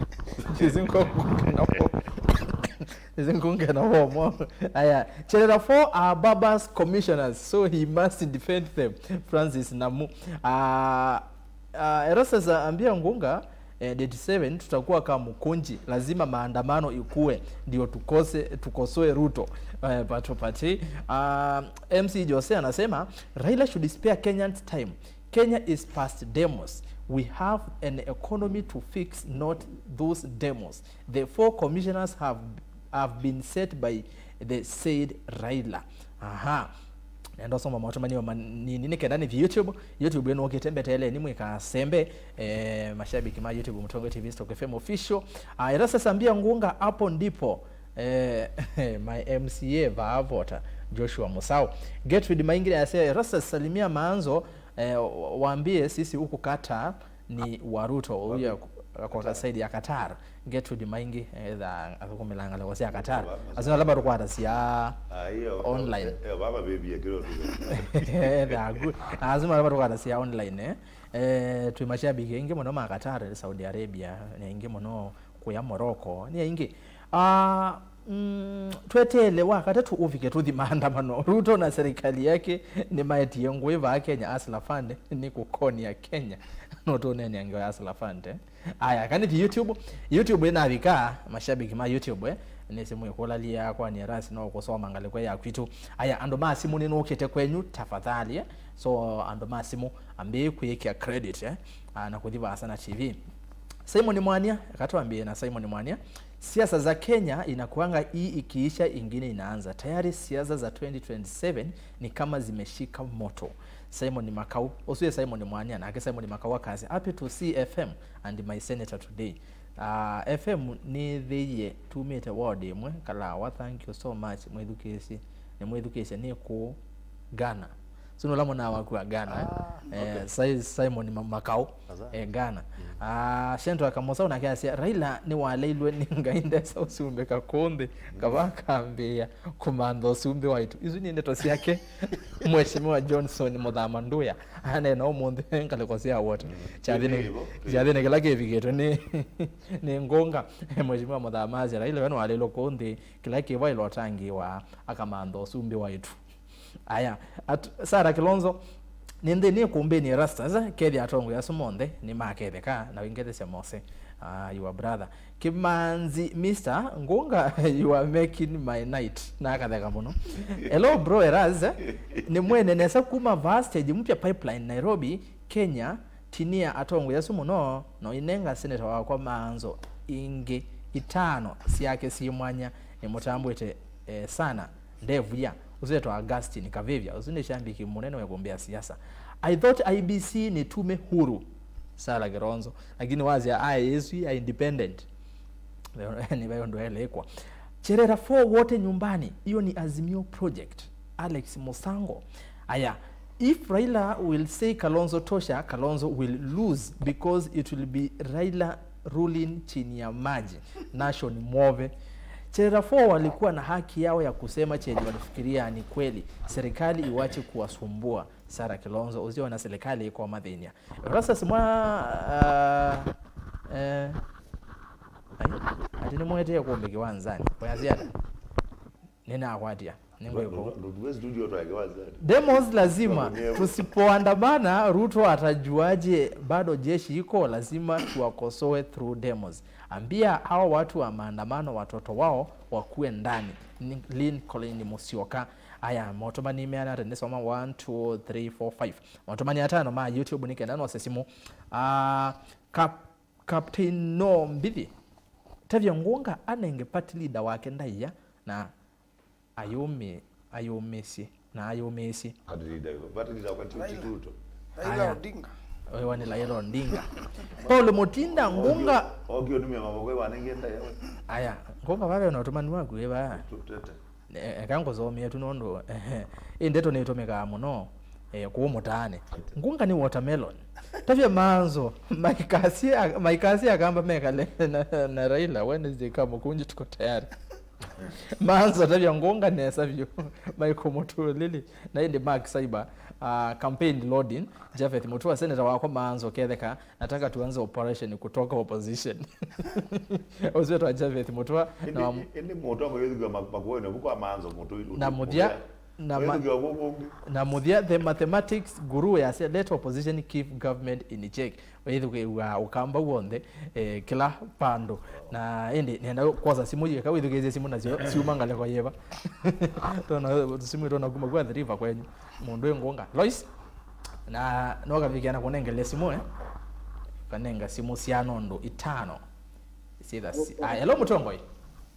Nĩsĩ Ngũnga na woo. Nĩsĩ Ngũnga na woo mwa. Aya, Cherera four are Baba's commissioners, so he must defend them. Francis Namu. Ah, ah, Erastus ambia Ngũnga, eh, date seven tutakuwa Kamukunji, lazima maandamano ikue ndio tukose, tukosoe Ruto. Eh, pato pati. Ah, M C Jose anasema Raila should spare Kenyans time. Kenya is past demos. We have an economy to fix, not those demos. The four commissioners have, have been set by the said Raila. Aha. Nenda ũsoma maũtũmanio manini nĩ kenda nĩthi YouTube. YouTube ĩnũkĩte mbeteeleni mwĩkasembe. Eh, mashabiki ma YouTube, Mũtongo T V, Stock F M Official. Ah, Erastus ambia Ngũnga hapo ndipo. Eh, my M C A vaa vota, Joshua Musau. Gertrude Maingi asya, Erastus salimia Maanzo, eh, wa-, waambie sisi huku Qatar ni wa Ruto, huyu ako Qatar, side ya Qatar. Gertrude Maingi, eh, etha athũkũmĩlaa ngalĩko sya Qatar. Asu ala matũkwatasya online. Etha aku. Asu ala matũkwatasya online, eh. Eh, twĩ mashabiki aingĩ mũno ma Qatar, Saudi Arabia, nĩ aingĩ mũno kũya Morocco, nĩ aingĩ. Ah, mm, tweteele wa katatũ ũvike tũthi maandamano. Ruto na serikali yake nĩmaetie ngũĩ vaa Kenya, Hustler Fund nĩ kũkonia Kenya. No tũneenea ngeo ya Hustler Fund, eh? Aya, kana ti YouTube. YouTube ĩnavika, mashabiki ma YouTube, eh? Nĩsĩ mwĩkũlalia kwani Erastus no kũsoma ngalĩko ya kwitũ. Aya, andũ ma simũ nĩnũkĩte kwenyu, tafadhali, eh? So, andũ ma simũ, ambĩĩ kwĩkĩa credit, eh? Ah, na kũthi vaasa na T V. Simon Mwania, eka twambie na Simon Mwania. Siasa za Kenya inakuanga hii ikiisha ingine inaanza. Tayari siasa za twenty twenty-seven ni kama zimeshika moto. Simon Makau, ũsu e Simon Mwania, nake Simon Makau akasya, "Happy to see F M and my senator today." Ah, F M nĩthĩie tumĩte ward ĩmwe, Kalawa, thank you so much, mwĩthukĩĩsye, nĩ mwĩthukĩĩsye nĩ kũũ Ghana. Sio nũla mwana waku wa Ghana, eh? Ah, eh, okay. Sai-, Simon Ma-, Makau, eh, Ghana. Mm. Ah, Shento Akamosa nake asya, Raila nĩwaleilwe nĩ Ngai ndesa ũsumbĩka kũũ nthĩ, kava akambĩĩa kũmantha ũsumbĩ waitũ. Isu nĩ ndeto syake Mheshimiwa Johnson Muthama Nduya aneena ũmũnthĩ ngalĩko sya wota. Mm. Kyathĩnĩ, kyathĩnĩ kĩla kĩvikĩtwe nĩ, nĩ Ngũnga, Mheshimiwa Muthama asya, Raila we nĩwaleilwe kũũ nthĩ, kĩla kĩvaĩlwa ũtangĩĩwa akamantha ũsumbĩ waitũ. Aya, at-, Sarah Kilonzo, nĩ nthĩ nĩ kũmbĩni Erastus, kethĩa atongoi asu monthe nĩmaketheka, na wĩngethesya Mose, ah, your brother. Kimanzi, Mister Ngũnga, you are making my night. Na akatheka mũno. Hello, bro Eras, nĩ mwene nesa kuma vaa stage mpya Pipeline, Nairobi, Kenya, tinia atongoi asu mũno, no inenga seneta wakwa Maanzo ingĩ itano syake syĩ mwanya, nĩmũtambwĩte, eh, sana. Ndevuya, ũsu wĩtawa Augustine Kavivya, ũsu nĩ shambiki mũnene wa ĩkũmbĩ ya siasa. I thought I B C nĩ tume huru, Sarah Kilonzo, lakini wasya aĩ ĩsu ya independent. Nĩ vai ũndũ elĩkwa. Cherera four wote nyumbani, hiyo ni Azimio project. Alex Musango. Aya, if Raila will say Kalonzo tosha, Kalonzo will lose because it will be Raila ruling chini ya maji. Nation mwove. Cherera four walikuwa na haki yao ya kusema chenye walifikiria ni kweli. Serikali iwache kuwasumbua. Sarah Kilonzo, ũsio na serikali ĩkũmathĩny'a. Erastus mwa, ah, Eh, ai, ati nĩmwetee kũmbĩ kĩwanzanĩ. Wĩasya ata? Nĩnakwatia. Nĩngwĩkũ. Ndũtuwe studio twake wanzanĩ. Demos lazima. Tusipoandamana, Ruto atajuaje bado jeshi iko? Lazima tuwakosoe through demos. Ambia hawa watu wa maandamano watoto wao wakuwe ndani. Ni Lincoln Musyoka. Aya, maũtũmani meana ata? Nĩsoma one, two, three, four, five. Maũtũmani atano ma YouTube nĩ kenda nose simũ. Ah, Cap-, Captain No Mbithi. Tavya Ngũnga anenge party leader wake ndaĩa na ayũmĩ-, ayũmĩsye, na ayũmĩsye. Party leader, party leader kwa ti-, Raila. Ti Ruto. Raila Aya. Odinga. Oyo ni Raila Odinga. Paul Mutinda, Ngũnga. Ogio, ogio nĩ mĩmavoko wanenge ndaĩa we. Aya, Ngũnga vave na ũtũmani waku ĩ vaa. Tutete. E-, eka ngũsomie tu nũndũ, ehe. Ĩ ndeto nĩtũmĩkaa mũno, eh, kũũ mũtaanĩ. Ngũnga nĩ watermelon. Tavya Maanzo, maikasye, maikasye akamba mekale na, na Raila, Wednesday ka mũkunju tuko tayari. Maanzo tavya Ngũnga nesa vyũ. Michael Mũtũlĩli, na ĩndĩ Mark Saiba, ah, campaign loading, Japheth Mũtua, senator wakwa Maanzo ketheka, nataka tuanze operation kutoka opposition. Ũsu wĩtwa Japheth Mũtua, na wa- Ĩndĩ, ĩndĩ mũtongo wĩthukĩwa ma-, makuoinĩ vu kwa Maanzo mũtũi-, na mũthya, na ma-, wĩthukĩwa kũkũ ũngĩ. Na mũthya, the mathematics guru yasya, "Let opposition keep government in check." Wĩthukĩwa ũkamba w'onthe, eh, kĩla pandũ. Na ĩndĩ nenda kwosa simũ yĩka, wĩthukĩĩsye simũ nasyo siuma ngalĩko yĩva. Tona simũ itona kuma kwa Athi River kwenyu. Mũndũ ĩ Ngũnga. Lois? Na no kavikia na kũnengele simũ, eh? Kanenga simũ sya nũndũ itano. Sitha si-, ah, hello, Mũtongoi.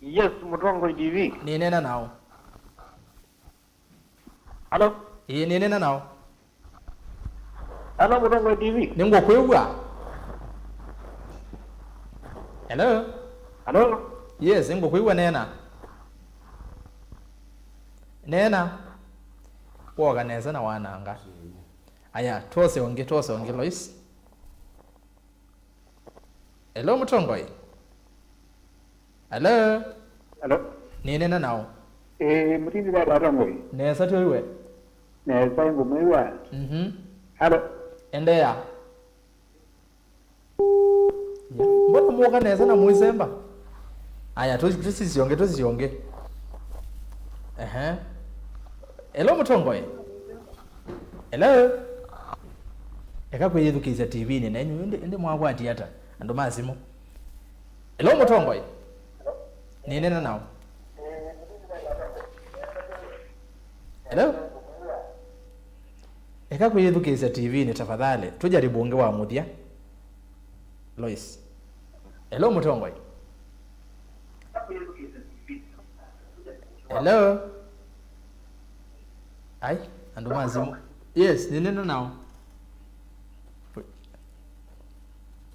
Yes, Mũtongoi T V. Nĩneena nao. Hello? Ĩĩ, nĩneena nao. Hello, Mũtongoi T V. Nĩngũkwĩw'a. Hello? Hello? Yes, nĩngũkwĩw'a, neena. Neena. Woka nesa na wananga. Aya, twose ũngĩ, twose ũngĩ, Lois. Hello, Mũtongoi. Hello. Hello. Nĩneena nao. Eh, Mũtindi, Mũtongoi. Nesa twĩw'e. Nesa ngũmwĩw'a. Mhm. Hello. Endeea. Ya. Mbona mũka nesa na mũisemba? Aya, tũsi-, tũsisyonge, tũsisyonge. Ehe. Hello, Mũtongoi. Hello. Eka kwĩyĩthukĩĩsya T V-inĩ nenyu, ĩndĩ, ĩndĩ mwakwati ata? Andũ ma simũ. Hello, Mũtongoi. Nĩneena nao. Hello? Eka kwĩyĩthukĩĩsya T V-inĩ tafadhali. Tũjaribu ũngĩ wa mũthya. Lois. Hello, Mũtongoi. Hello? Ai, andũ ma simũ. Yes, nĩneena nao.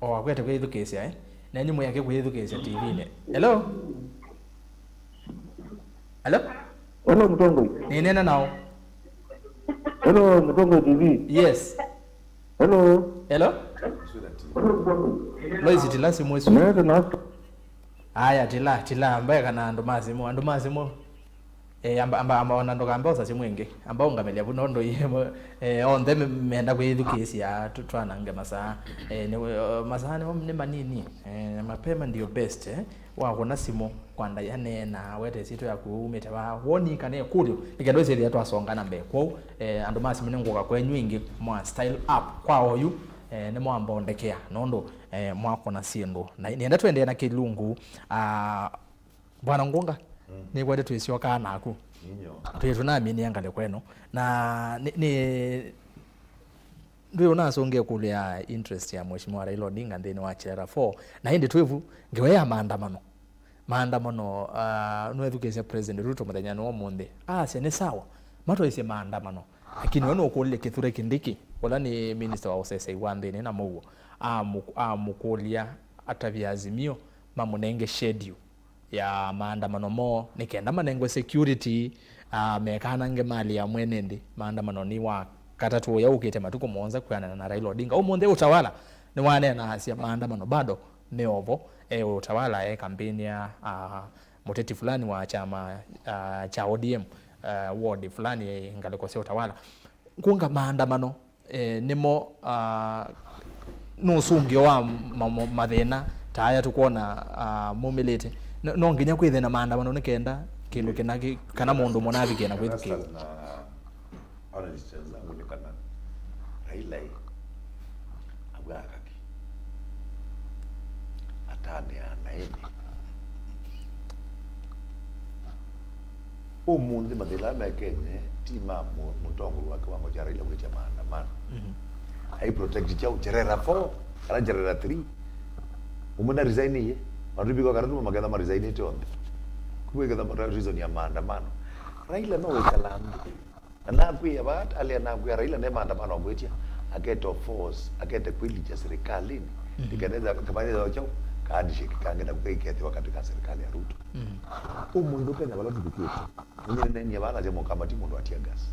O, akwete kwĩyĩthukĩĩsya, eh? Nenyu mwĩake kwĩyĩthukĩĩsya T V-inĩ. Hello? Hello? Hello, Mũtongoi. Nĩneena nao. Hello, Mũtongoi T V. Yes. Hello. Hello? Lois, tila simũ ĩsu. Nete na Aya, tila, tila, mbeka na andũ ma simũ, andũ ma simũ. Eh, amba, amba, amba, ona ndũkambe ũsa simũ ĩngĩ. Amba ũngamĩlya vu nũndũ iye, eh, onthe me-, menda kwĩthukĩĩsya, tũ-, twanange masaa. Eh, nĩ, eh, masaa nĩ, nĩ manini. Eh, mapema ndio best, eh. Wakũna simũ, kwa ndaĩa neena, wete syĩtwa yaku, umĩte va, woni kana ĩkũlyo, nĩ kenda ũsĩthĩa twasonga na mbee. Kwoou, eh, andũ ma simũ nĩngũka kwenyu ĩngĩ, mwa style up. Kwa oyu, eh, nĩ mwambondekea, nũndũ, eh, mwakũna syĩndũ. Na nĩenda tũendee na kĩlungu, ah, Bwana Ngũnga, mm, nĩkwete twĩsyokaa naku. Inyo. Twĩ tũnaminĩa ngalĩko ĩno. Na nĩ, nĩ, ndwĩ ũnasũngĩa ĩkũlyo ya interest ya Mheshimiwa Raila Odinga nthĩnĩ wa Chilera four. Na ĩndĩ twĩ vu, ngewa ya maandamano. Maandamano, ah, nĩwethukĩĩsya President Ruto mũthenyanĩ wa ũmũnthĩ. Asya nĩ sawa, matwaisye maandamano. Lakini we nũkũlilye Kithure Kindiki, ũla nĩ minister wa ũsesei wa nthĩnĩ na mũuo, amũ-, amũkũlya atavye Azimio mamũnenge schedule ya maandamano moo, nĩ kenda manengwe security, ah, mekanange mali ya mwene nthĩ. Maandamano nĩ wa katatũ ũya ũkĩte matukũ mũonza kwĩanana na Raila Odinga. Ũmũnthĩ Utawala nĩwaneena asya maandamano bado me ovo. E Utawala e kampeni ya, ah, mũteti fulani wa kyama, ah, kya O D M, ah, ward fulani ngalĩko sya Utawala. Ngũnga maandamano eh, nĩmo, ah, nũsũngĩo wa ma-, ma-, mathĩna ta aya tũkwona, ah, maumĩlĩte. No, no nginya kwĩthĩe na maandamano nĩ kenda kĩndũ kĩna kĩ-, kana maũndũ mũna avikĩe na kwĩthukĩĩwa. Erastus na analysts wenzangu nĩ kana Raila ĩ, avwaa kaki, atanĩaa na ĩndĩ ũmũnthĩ mathĩna ala me Kenya ti ma mũ-, mũtongoi wa kĩwango kya Raila kwĩtya maandamano. Mhm. Ai protect kyaũ? Njerera four kana njerera three. Ũmwe na resign iye. Matũvika katatũ maketha ma resignĩte onthe. Kumbe ketha ma reason ya maandamano. Raila no wĩkala nthĩ. Na nakwĩa vaa, alea nakwĩa Raila ne maandamano akwĩtya, akete force, akete kwĩlikya serikalini. Mhm. Nĩkenda kamanĩtha kyaũ, ka handshake kangĩ na kũkekethĩwa katĩ ka serikali ya Ruto. Mhm. Ũmũnthĩ Kenya vala tũvikĩte. Nĩnenenie vaa nasya Mũkamba ti mũndũ wa tear gas.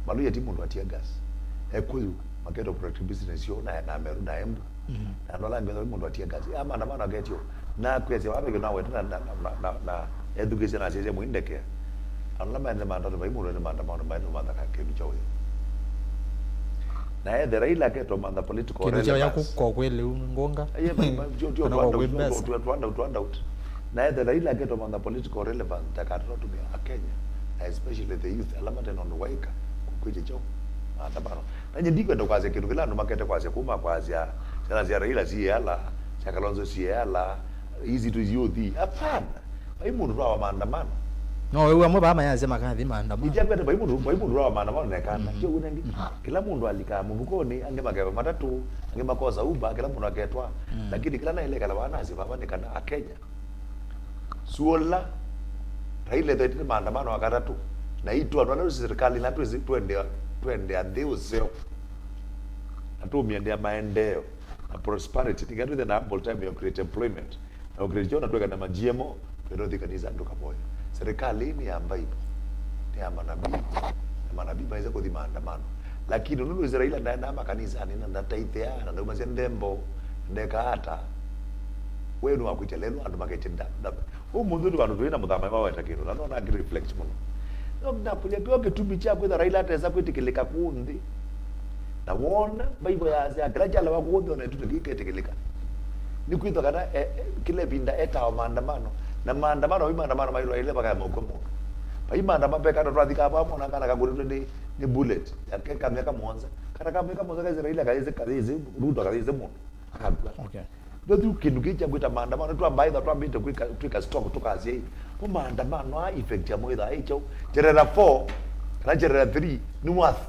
Maluya ti mũndũ wa tear gas. Ekũyũ, maketo protect business yoo na, na Meru na Embu. Mhm. Na andũ ala angĩ othe mũndũ wa tear gas. Ya maandamano aketio. Na kwĩsya waveke na weta na, na, na, na, na ethukĩsya na asyaisya mũindekea. Andũ ala maende maandamano, vai mũndũ ene maandamano, maende mantha ka kĩndũ kya ũyo. Na ethe Raila aketo mantha political relevance. Kĩndũ kya ya kũkwa kwĩ lĩu ngũnga. Aye, vai, vai, tio, tio, kana kwa kwĩ mbesa. Twa, twa, twa, twa, twa, twa, na ethe Raila aketo mantha political relevance, ndakatotumia Akenya, na especially the youth, ala mate na ũndũ waika, kwĩtya kyaũ, maandamano. Na nye ndikwenda kwasya kĩndũ kĩla andũ makete kwasya kuma kwasya, syana sya Raila siĩ ala, sya Kalonzo siĩ ala, isi tu youth. Hapana. Vai mũndũ twawa maandamano. No, wĩw'a amwe vaa mayasya makathi maandamano. Ityakwete vai mũndũ, vai mũndũ twawa maandamano nekana. Mhm. Kyo wĩna ngĩ. Mhm. Kĩla mũndũ alikaa mũvukonĩ, angĩ makeva matatũ, angĩ makosa Uber, kĩla mũndũ aketwa. Mm. Lakini kĩla nailekala vaa nasya vava nĩ kana Akenya. Suola, Raila ethetye maandamano wa katatũ. Na itũ andũ ala twĩ serikali na twĩ twendea, twendea nthĩ ũseo. Na tũmĩendea maendeeo na prosperity. Nĩkenda twĩthe na ample time ya create employment. Na ũkĩlĩkya ona tweka na ma G M O, twenda ũthi kanisa andũ kavoya. Serikali ĩĩ nĩ ya Bible, nĩ ya manabii, na manabii maĩse kũthi maandamano. Lakini nũndũ Israeli ndaendaa makanisanĩ, na ndataithea, na ndaumasya nthembo, ndekaa ata, we nĩ wakwĩtya lelũ andũ maketye nda, nda. Ũmũnthĩ tũ vandũ tũĩ na mũthama waweta kĩndũ, na nona ngĩ reflect mũno. No ndakũlya kĩo kĩtumi kya kwĩtha Raila atesa kwĩtĩkĩlĩka kũũ nthĩ. Na wona, Bible yasya, kĩla kyalewa kũũ nthĩ ona ĩtu nĩkĩketĩkĩlĩka. Nĩkwĩthwa kana, e, e, kĩla ĩvinda etawa maandamano. Na maandamano, vai maandamano maĩlwa ĩle vakaya maũkw'a mũndũ. Vai maandamano, ve kana twathikaa vamwe na kana kakũnĩtwe nĩ, nĩ bullet. Ya ke ka mĩaka mũonza. Kana ka mĩaka mũonza kaisĩ Raila kaisĩ, kaisĩ Ruto, kaisĩ mũndũ. Akw'a. Okay. Ndothu kĩndũ kĩĩ kya kwĩta maandamano, twamba ĩtha twambĩte kwĩka, twĩka stock, tũkasya ĩ, mo maandamano aa effect yamo ĩtha ĩ kyaũ? Njerera four kana njerera three nĩ worth?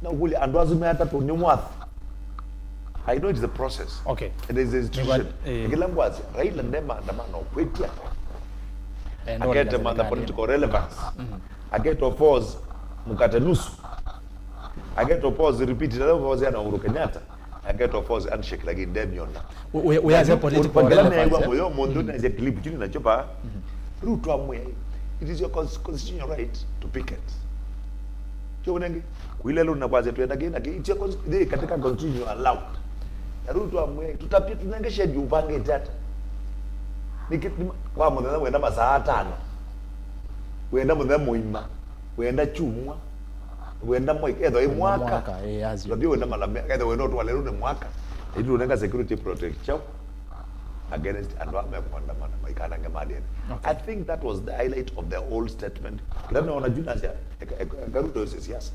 Na ũkũlya andũ asu me atatũ nĩ worth? I know it's the process. Okay. It is the institution. Nĩkwa-, eh. Kĩla ngwasya, Raila nde maandamano kwĩtya. Eh, ndo akete mantha political relevance. Mhm. Akete oppose mkate nusu. Akete oppose repeat, na oppose ya na Uhuru Kenyatta. Akete oppose handshake, lakini ndemiona. We, we, we as a political relevance, eh? Moyo mũndũ nĩasya clip kĩu nakyo pa. Mhm. Ruto amwĩa, it is your cons-, constitutional right to picket. Kyo nenge, kuile luna kwaze twenda kĩĩ na kĩĩ, it's your cons-, they katika constitution you are allowed. Na Ruto amwĩa, tutapie tunenge schedule upangĩte ata. Nĩkĩ, nĩ ma-, kwa mũthenya wenda masaa atano. Wenda mũthenya mũima. Wenda kyumwa, wenda mwaka, ethwa ĩ mwaka. Mwaka, eh, as you. Labda wenda malame, ethwa wenda ũtwale lũ nĩ mwaka. Ĩtu ũnenga security protect kyaũ against andũ aa mekũandamana, maikanange mali ene. Okay. I think that was the highlight of the whole statement. Kĩla naona juu nasya, eka, eka, eka Ruto ĩsĩ siasa.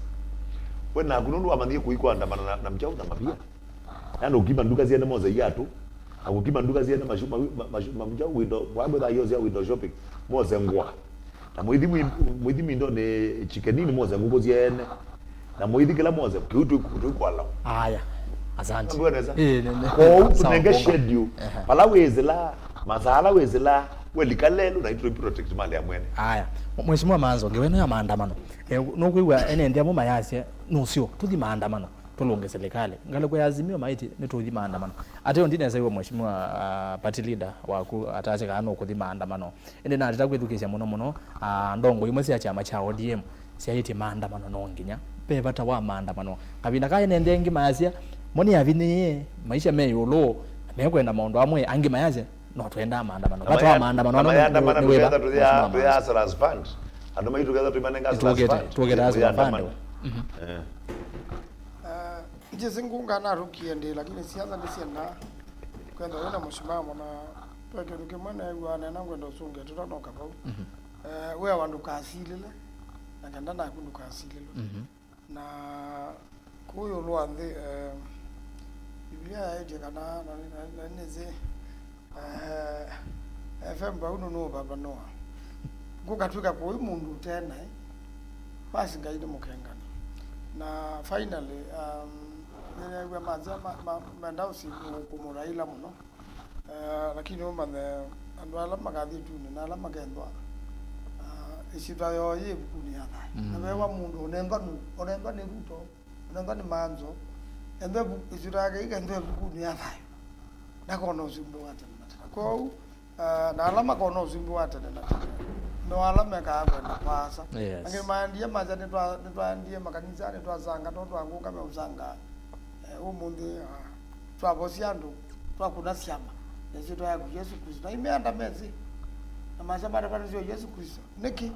We naku nũndũ wamanthie kũi kũandamana na, na mkyaũ na mavia. Nando ũkima nduka syene mose iatũ, na ũkima nduka syene mashu-, ma-, ma-, mashu-, ma-, mkyaũ window, wambetha yose ya window shopping, mose ngũa. Na mũithi mwi-, mũithi mindonĩ chikenini mose ngũkũ syeene. Na mũithi kĩla mose, kĩu twi-, twikwala. Aya, asante. Ndio nesa. Eh, ne, ne. Kwoou sawa, tũnenge bonga schedule. Ehe. Pala wĩsĩla, masaa ala wĩsĩla, welika lelũ na itũ protect mali ya mwene. Aya. Mheshimiwa Manzo, ngewe no ya maandamano. Eh, no kwĩw'a ene ndia mo mayasye, nũsyo, tũthi maandamano, tũlũnge serikali. Ngalĩko ya Azimio maĩtye, nĩtũthi maandamano. Ateo ndinesa iwe Mheshimiwa, ah, party leader waku atasye kana nũkũthi maandamano. Ĩndĩ nateta kwĩthukĩĩsya mũno mũno, ah, ndongo imwe sya kyama kya O D M syaĩtye maandamano no nginya. Ve vata wa maandamano. Kavinda kaĩ nende angĩ mayasya, mo nĩ avinyĩĩe, maisha me ĩũlũ, mekwenda maũndũ amwe, angĩ mayasya, no twendaa maandamano. Vata wa maandamano nĩ, nĩ, nĩ wĩva, Mheshimiwa Manzo? Andũ maitũ ketha tũimanenga hustlers fund. Tũkĩte, tũkĩte hustlers fund. Mhm. Eh. Ah, Njĩsĩ ngũnga narũkie ndĩ, lakini siasa ndĩsyendaa kwenda wĩna mũsimamo, na ve kĩndũ kĩmwe neew'aa nena ngwenda ũsũngĩa tũtanoka vau. Mhm. Eh, wewa ndũkasilĩle, na kenda naku ndũkasilĩlwe. Mhm. Na kũu ĩũlũ wa nthĩ, eh, Biblia yaĩtye kana, na, na, na nĩsĩ, eh, F M vau nũnũũvavanũa. Ngũkatw'ĩka kũĩ mũndũ ũte naĩ, basi Ngai nĩ mũkengani. Na finally, um, nĩneew'a masya ma, ma, menda ũsi-, kũmũraila mũno. Eh, lakini ũmanye andũ ala makathi ĩtunĩ na ala makethwa, ah, ĩsyĩtwa yoo yĩ ĩvukunĩ ya thayũ. Mm. Na vewa mũndũ ũnenthwa nũ, ũnenthwa nĩ Ruto, ũnenthwa nĩ Manzo, enthwa ĩvu-, ĩsyĩtwa yake ĩkethwa ĩvukunĩ ya thayũ, ndakona ũsumbĩ wa tene na tene. Kwoou, ah, na ala makona ũsumbĩ wa tene na tene no ala mekaa kwenda kwa Asa. Yes. Angĩ maendie masya nĩtwa-, nĩtwaendie makanisa, nĩtwasanga, no twangũka meũsanga. Eh, ũmũnthĩ, ah, twavosia andũ, twakũna syama, na ĩsyĩtwa yaku Yesũ Klĩsto. Na imeanda mesĩ, na masya matavanĩsyo Yesũ Klĩsto. Nĩkĩ?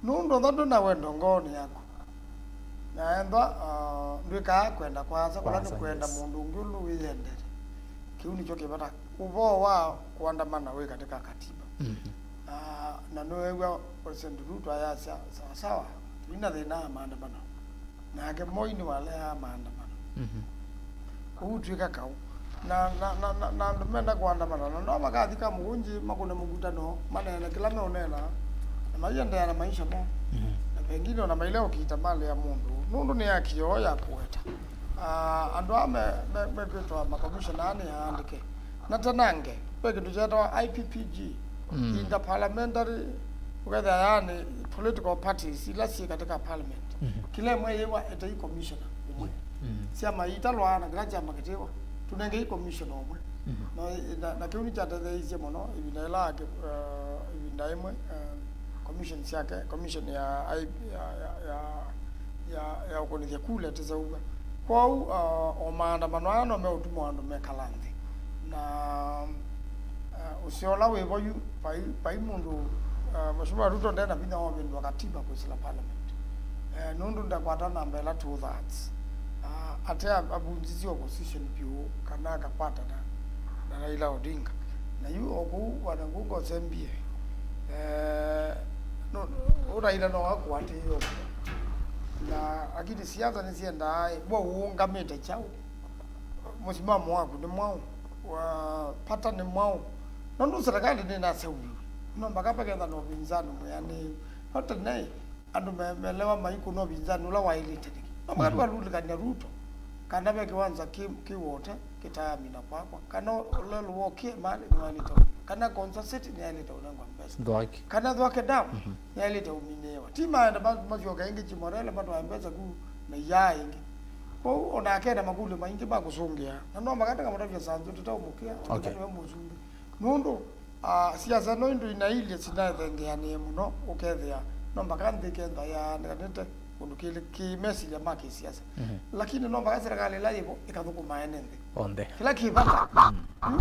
Nũndũ ethwa ndwĩ na wendo ngoonĩ yaku. Na ethwa, ah, ndwĩkaa kwenda kwa Asa, kũla nĩ kwenda mũndũ ũngĩ ũla wĩyendete. Kĩu nĩkyo kĩvata. Ũvoo wa kũandamana wĩ katĩ ka katiba. Mhm. Ah, na nĩweew'a President Ruto ayasya, sawa sawa, tũina thĩna wa maandamano. Nake Moi nĩwaleaa maandamano. Mhm. Kũu twĩka kaũ. Na, na, na, na, na andũ menda kũandamana, na no makathi kamũkũnji makũne mũkutano, maneene kĩla meũneena, na maiendeea na maisha moo. Mhm. Na pengine ona maile ũkiita malĩ ya mũndũ, nũndũ nĩ haki yoo ya kũweta. Ah, andũ aa me, me, mekwĩtwa makomishona aa nĩ aandĩke. Na tanange, ve kĩndũ kyetawa I P P G, mm, interparliamentary, ũkethĩa yaani political parties ila syĩ katika parliament. Mhm. Kĩla ĩmwe yĩwa ĩtai commissioner ũmwe. Mm. Syama italwaa na kĩla kyama kĩtĩwa, tũnengei commissioner ũmwe. Mhm. Na, na, na kĩu nĩkyatetheeisye mũno ĩvinda ĩla, uh, ĩvinda ĩmwe, uh, commission syake, commission ya, ya, ya, ya, ya, ya ũkũnĩthya kula tĩseũvw'a. Kwoou, uh, o maandamano aa no meũtuma andũ mekala nthĩ. Na, uh, ũseo ũla wĩ vo yu, vai, vai mũndũ, uh, Mheshimiwa Ruto nde na vinya wa ũvĩndũa katiba kwĩsĩla parliament. Eh, nũndũ ndakwata namba ĩla two thirds. Uh, ate avunjisye opposition vyũ kana akakwatana na Raila Odinga. Na yu o kũu Bwana Ngunga ũsembie, eh, no, ũraila no akũatĩĩe ũmwe. Na lakini siasa nĩsyendaa, we ũũngamĩte kyaũ? Mũsimamo waku nĩ mwaũ? Wa, pata nĩ mwaũ? Nũndũ serikali nĩnaseuviw'e. No mpaka paketha na ũvinzani mwĩanĩu. No tene, andũ me-, melewa maikũna ũvinzani ũla waĩlĩte nĩkĩ? No mũka, mhm, tũkalũlĩkany'a Ruto, kana ve kĩwanza kĩ, kĩ Wote kĩtaamina kwakwa, kana ũlelu wokie malĩ nĩwaĩlĩte, kana Konza City nĩyaĩlĩte ũnengwa mbesa, Thwake. Kana Thwake Dam, mhm, nĩyaĩlĩte ũminĩĩwa. Ti maenda ma-, masyoke ĩngĩ Chimorele matwae mbesa ku na iyaa ĩngĩ. Kwoou onake ena makũlyo maingĩ ma kũsũngĩa, na no makataka matavya Sanzu tũtaũmũkĩa, okay, nĩwe mũsumbĩ. Nũndũ, ah, siasa no indũ inailye sinaethengeanĩe mũno, ũkethĩa no mpaka nthĩ kenda yaanĩkanĩte kũndũ kĩlĩ kĩ mesilya ma kĩsiasa. Mhm. Lakini no mpaka serikali ĩla yĩvo ĩkathũkũma ene nthĩ. Onthe. Kĩla kĩ vata. Mm. Yu